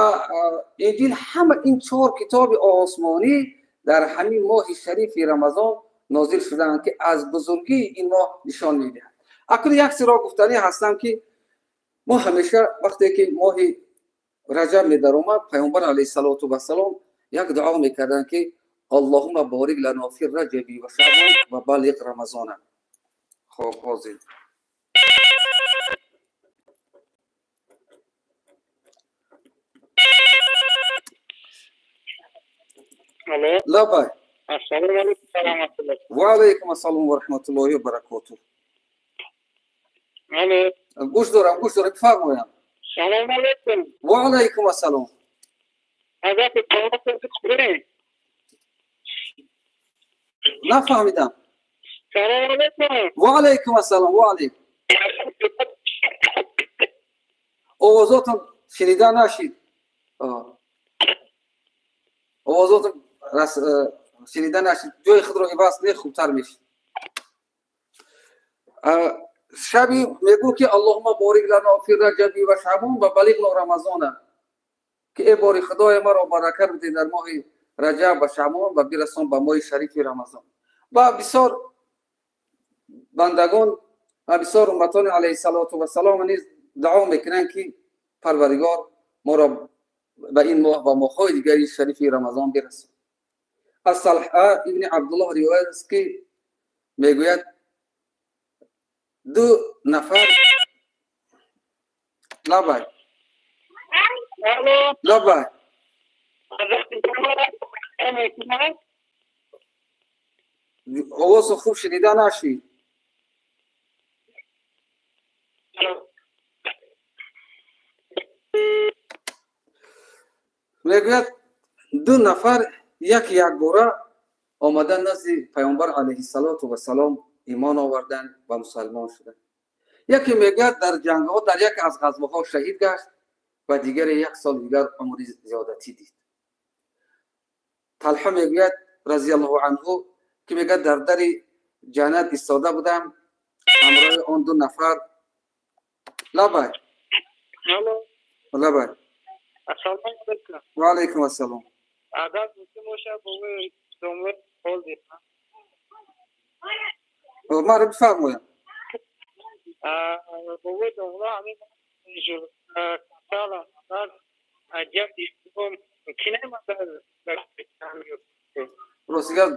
Инҷил, ҳама ин 4 китоби осмонӣ дар ҳамин моҳи шарифи Рамазон нозил шудаанд ки аз бузургии ин моҳ нишон медиҳад. Акнун як чизро гуфтанӣ ҳастам ки мо ҳамеша вақте ки моҳи Раҷаб медаромад, Паёмбар алайҳиссалоту вассалом як дуо мекарданд ки Аллоҳумма борик лано фи раҷаби ва шаъбон ва балиғ рамазона. Хоб, ҳозир лабай. Ассалому алайкум ва раҳматуллоҳ. Ва алайкум ассалом ва раҳматуллоҳи ва баракотуҳ. Алло. Гӯш дорам, гӯш дорам, бифармоям. Салому алайкум. Ва алайкум ассалом. Ҳазрат Паёмбар нафаҳмидам. Салому алайкум. Ва алайкум ассалом. Ва алайкум. Овозотон шунида нашид. Овозотон шунида нашид. Ҷои худро иваз кунед, хубтар мешид. Шаби мегӯ ки Аллоҳумма борик лано фи раҷаби ва шаъбон ва балиғно рамазона, ки эй бори Худои маро баракат бидеҳ дар моҳи Раҷаб ва Шаъбон ва бирасон ба моҳи шарифи Рамазон. Ва бисёр бандагон ва бисёр умматони алайҳиссалоту вассалом низ дуо мекунанд ки Парвардигор моро ба ин моҳ ва моҳҳои дигари шарифи Рамазон бирасон. Аз Талҳа ибни Абдуллоҳ ривоят аст ки мегӯяд ду нафар лабай лабай овозу хуб шунида нашид. Мегӯяд ду нафар як якбора омада назди Паёмбар алайҳиссалоту вассалом имон оварданд ва мусалмон шуданд. Яке мегӯяд дар ҷангҳо дар яке аз ғазваҳо шаҳид гашт ва дигаре як сол дигар умри зиёдатӣ дид. Талҳа мегӯяд разияллоҳу анҳу ки мегӯяд дар дари ҷаннат истода будам ҳамроҳи он ду нафар. Лабай лабай. Ассалому алайкум. Ва алайкум ассалом. Агар мумкин бошад бо домла ҳол диҳам. Маро бифармоям. Бобои домла ҳамин Ростигар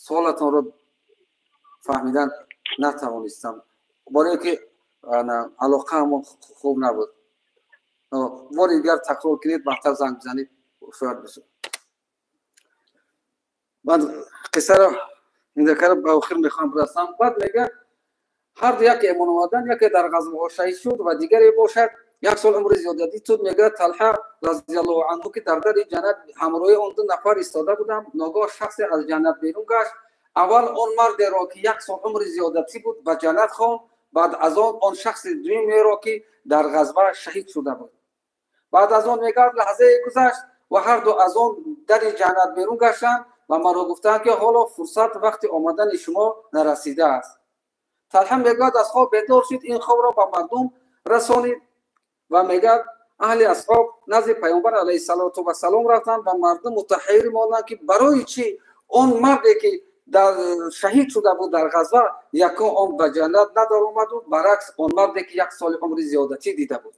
суолатонро фаҳмидан натавонистам, барои ки алоқаамон хуб набуд. Бори дигар такрор кунед, баъдтар занг бизанед, шояд бишад. Ман қиссаро индакара ба охир мехоҳам бирасам. Баъд мегӯяд Ҳар ду яке имон оварданд, яке дар ғазваҳо шаҳид шуд ва дигаре бошад як сол умри зиёдатӣ шуд. Мегӯяд Талҳа разияллоҳу анҳу ки дар дари ҷаннат ҳамроҳи он ду нафар истода будам, ногоҳ шахсе аз ҷаннат берун гашт. Аввал он мардеро ки як сол умри зиёдатӣ буд ба ҷаннат хонд, баъд аз он шахси дуюмеро ки дар ғазва шаҳид шуда буд. Баъд аз он мегӯяд лаҳзае гузашт ва ҳар ду аз он дари ҷаннат берун гаштанд ва маро гуфтанд ки ҳоло фурсат вақти омадани шумо нарасидааст. Талҳа мегӯяд аз хоб бедор шуд, ин хобро ба мардум расонид ва мегӯяд аҳли асҳоб назди Паёмбар алайҳиссалоту вассалом рафтанд ва мардум мутаҳайир монданд ки барои чӣ он марде ки дар шаҳид шуда буд дар ғазва якум он ба ҷаннат надаромаду баръакс он марде ки як соли умри зиёдатӣ дида буд.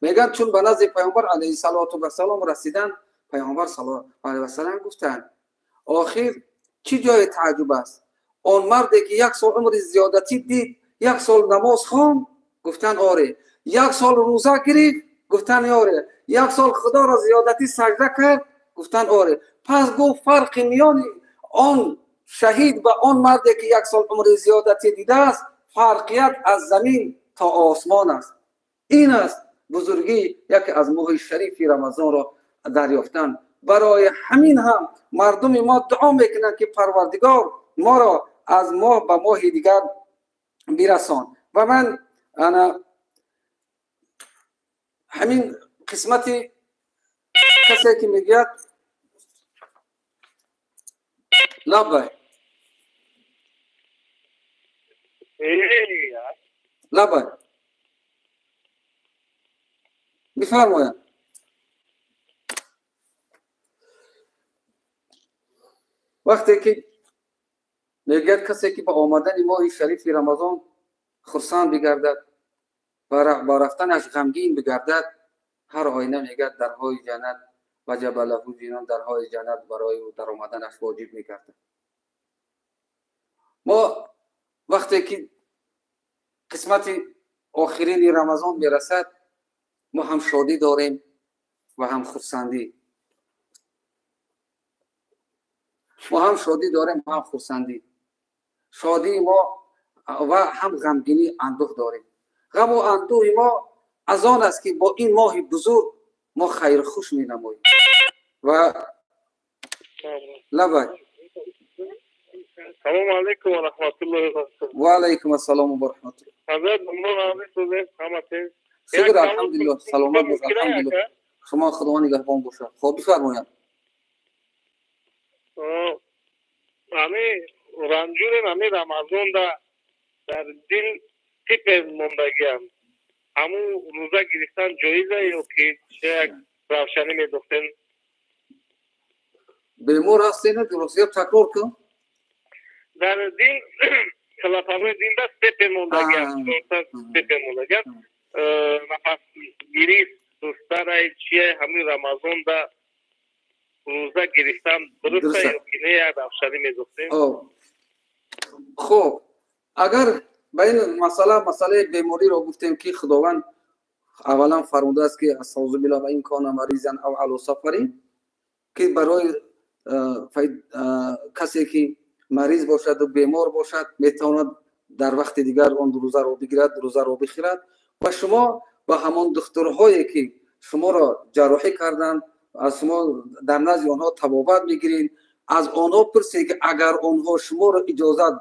Мегӯянд чун ба назди Паёмбар алайҳиссалоту вассалом расиданд, Паёмбар саллаллоҳу алайҳи вассалам гуфтанд охир чӣ ҷои таъҷуб аст? Он марде ки як сол умри зиёдатӣ дид, як сол намоз хонд, гуфтанд оре, як сол рӯза гирифт, гуфтанд оре, як сол худоро зиёдатӣ саҷда кард, гуфтанд оре. Пас гуфт фарқи миёни он шаҳид ва он марде ки як сол умри зиёдатӣ дидааст фарқият аз замин то осмон аст. Ин аст бузургии яке аз моҳи шарифи Рамазонро дарёфтан. Барои ҳамин ҳам мардуми мо дуо мекунанд ки Парвардигор моро аз моҳ ба моҳи дигар бирасон. Ва ман ана ҳамин қисмати касе ки мегӯяд лаббай лаббай бифармоянд. Вақте ки мегӯяд касе ки ба омадани моҳи шарифи Рамазон хурсанд бигардад ва ба рафтанаш ғамгин бигардад, ҳар оина мегӯяд дарҳои ҷаннат ва ҷабалаҳу ҷинон дарҳои ҷаннат барои ӯ даромаданаш воҷиб мегардад. Мо вақте ки қисмати охирини Рамазон мерасад, мо ҳам шодӣ дорем ва ҳам хурсандӣ. Мо ҳам шодӣ дорем, ҳам хурсандӣ. Шодии мо ва ҳам ғамгинӣ андӯҳ дорем. Ғаму андӯҳи мо аз он аст ки бо ин моҳи бузург мо хайрхуш менамоем. Ва лабай. Салому алайкум ва раҳматуллоҳи ва баракатуҳ. Ва алайкум ассалом ва раҳматуллоҳ. Ҳазрат умрон азиз, ҳама тез. Шукр, алҳамдулиллоҳ, саломат бош, алҳамдулиллоҳ. Шумо Худо нигаҳбон бошад. Хоб бифармоянд. Ами ранҷурем, ами Рамазон дар дил типе мондагиам. Ҳамун рӯза гирифтан ҷоиза ё ки чӣ як равшанӣ медохтем? Бемор ҳастед, дуруст? Ё такрор кун. Дар дин клапанҳои дин да тепе мондагиам, тепе мондагиам. Нафасгирӣ сустарай чие ҳамин Рамазон да рӯза гирифтан дуруст ё ки не, як равшанӣ медохтем? Хуб, агар ба ин масъала, масъалаи бемориро гуфтем ки Худованд аввалан фармудааст ки астаъузу биллаҳ ва ин кона маризан ав ало сафарин, ки барои касе ки мариз бошад ва бемор бошад метавонад дар вақти дигар он рӯзаро бигирад, рӯзаро бихӯрад. Ва шумо ба ҳамон духтурҳое ки шуморо ҷарроҳӣ карданд, аз шумо дар назди онҳо табобат мегиред, аз онҳо пурсед ки агар онҳо шуморо иҷозат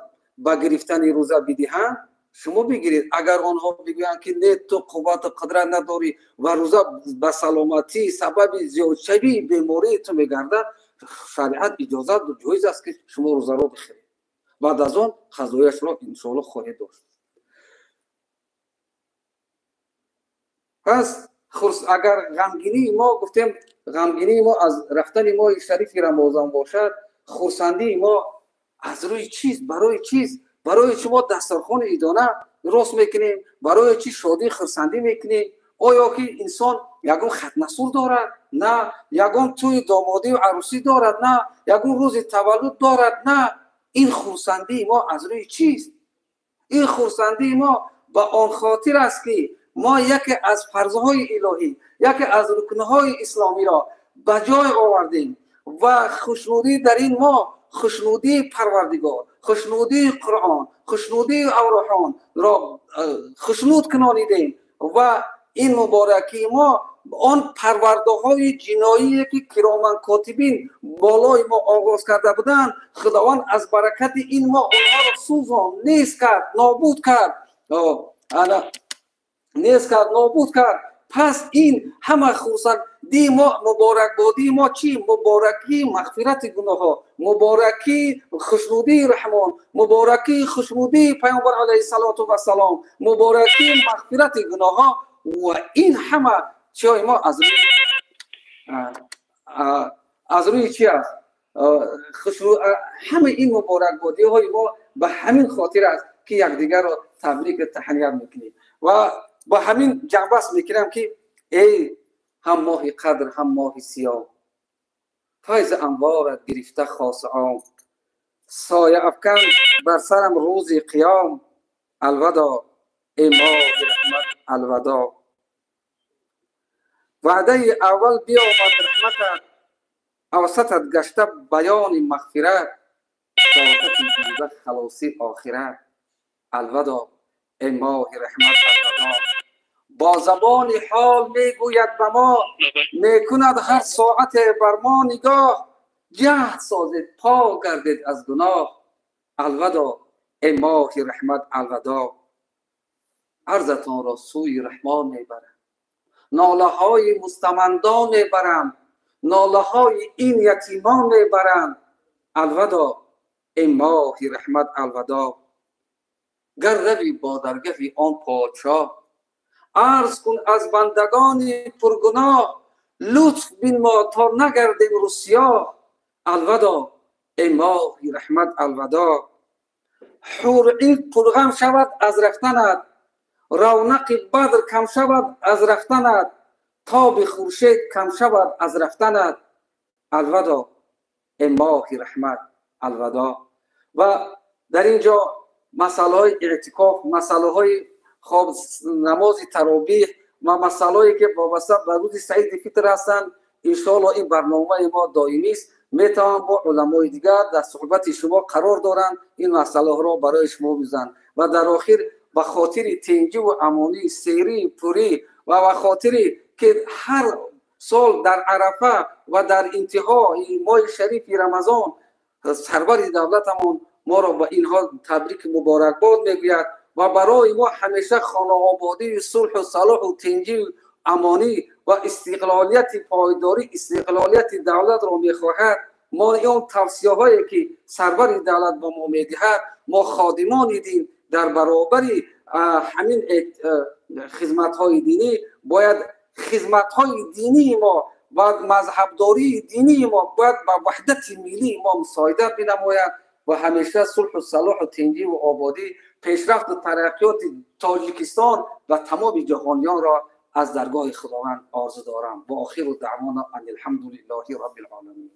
ба гирифтани рӯза бидиҳанд, шумо бигиред. Агар онҳо бигӯянд ки не, ту қуввату қудрат надорӣ ва рӯза ба саломатӣ сабаби зиёдшавии бемории ту мегардад, шариат иҷозат ҷоиз аст ки шумо рӯзаро бихӯред. Баъд аз он қазояшро иншоаллоҳ хоҳед дошт. Пас агар ғамгинии мо, гуфтем, ғамгинии мо аз рафтани моҳи шарифи Рамазон бошад, хурсандии мо аз рӯи чиз, барои чиз, барои чӣ мо дастархони идона рост мекунем, барои чӣ шодӣ хурсандӣ мекунем? Оё ки инсон ягон хатнасур дорад? На. Ягон тӯи домодию арӯсӣ дорад? На. Ягон рӯзи таваллуд дорад? На. Ин хурсандии мо аз рӯи чист? Ин хурсандии мо ба он хотир аст ки мо яке аз фарзҳои илоҳӣ, яке аз рукнҳои исломиро ба ҷой овардем ва хушнудӣ дар ин моҳ хушнудии Парвардигор, хушнудии Қуръон, хушнудии авроҳонро хушнуд кунонидем ва ин муборакии мо он парвардаҳои ҷиноие ки кироман котибин болои мо оғоз карда буданд, Худованд аз баракати ин моҳ онҳоро сӯзон, нест кард, нобуд кард, нест кард, нобуд кард. Пас ин ҳама хурсандии мо, муборакбодии мо чӣ? Муборакии мағфирати гуноҳҳо, муборакии хушнудии Раҳмон, муборакии хушнудии Паёмбар алайҳиссалоту вассалом, муборакии мағфирати гуноҳҳо ва ин ҳама чиҳои мо аз рӯи чи аст? Ҳамаи ин муборакбодиҳои мо ба ҳамин хотир аст ки якдигарро табрик таҳният мекунем ва ба ҳамин ҷанбаст мекунам ки эй ҳам моҳи қадр, ҳам моҳи сиём, файзи анворат гирифта хоси ом, соя афкан бар сарам рӯзи қиём, алвадо эй моҳи раҳмат, алвадо. Ваъдаи аввал биёмад раҳматат, авсатат гашта баёни мағфират, соати дӯзах халоси охират, алвадо эй моҳи раҳмат, алвадо. Бо забони ҳол мегӯяд ба мо, мекунад ҳар соате бар мо нигоҳ, ҷаҳд созед, пок гардед аз гуноҳ, алвадо эй моҳи раҳмат, алвадо. Арзатонро сӯи Раҳмон мебарам, нолаҳои мустамандон мебарам, нолаҳои ин ятимон мебарам, алвадо эй моҳи раҳмат, алвадо. Гар рави бо даргаҳи он подшоҳ, арз кун аз бандагони пургуноҳ, лутф бинмо то нагардем рӯсиёҳ, алвадо эй моҳи раҳмат, алвадо. Ҳурин пурғам шавад аз рафтанат, равнақи Бадр кам шавад аз рафтанат, тоби хуршед кам шавад аз рафтанат, алвадо эй моҳи раҳмат, алвадо. Ва дар ин ҷо масъалаҳои эътикоф, масъалаҳои хоб намози таровиҳ ва масъалаҳое ки вобаста ба рӯзи Саиди Фитр ҳастанд, иншоалло ин барномаи мо доимист. Метавон бо уламои дигар дар суҳбати шумо қарор доранд, ин масъалаҳоро барои шумо бизананд. Ва дар охир ба хотири тинҷиву амонӣ, серӣ, пурӣ ва ба хотири ки ҳар сол дар Арафа ва дар интиҳои моҳи шарифи Рамазон сарвари давлатамон моро ба инҳо табрики муборакбод мегӯяд ва барои мо ҳамеша хонаободӣ, сулҳу салоҳу тинҷиву амонӣ ва истиқлолияти пойдорӣ, истиқлолияти давлатро мехоҳад. Мо он тавсияҳое ки сарвари давлат ба мо медиҳад, мо ходимони дин дар баробари ҳамин хизматҳои динӣ бояд хизматҳои динии мо ва мазҳабдории динии мо бояд ба ваҳдати миллии мо мусоидат бинамояд ва ҳамеша сулҳу салоҳу тинҷиву ободӣ, пешрафту тараққиёти Тоҷикистон ва тамоми ҷаҳониёнро аз даргоҳи Худованд орзу дорам. Ва охиру даъвона ан алҳамдулиллоҳи роббил оламин.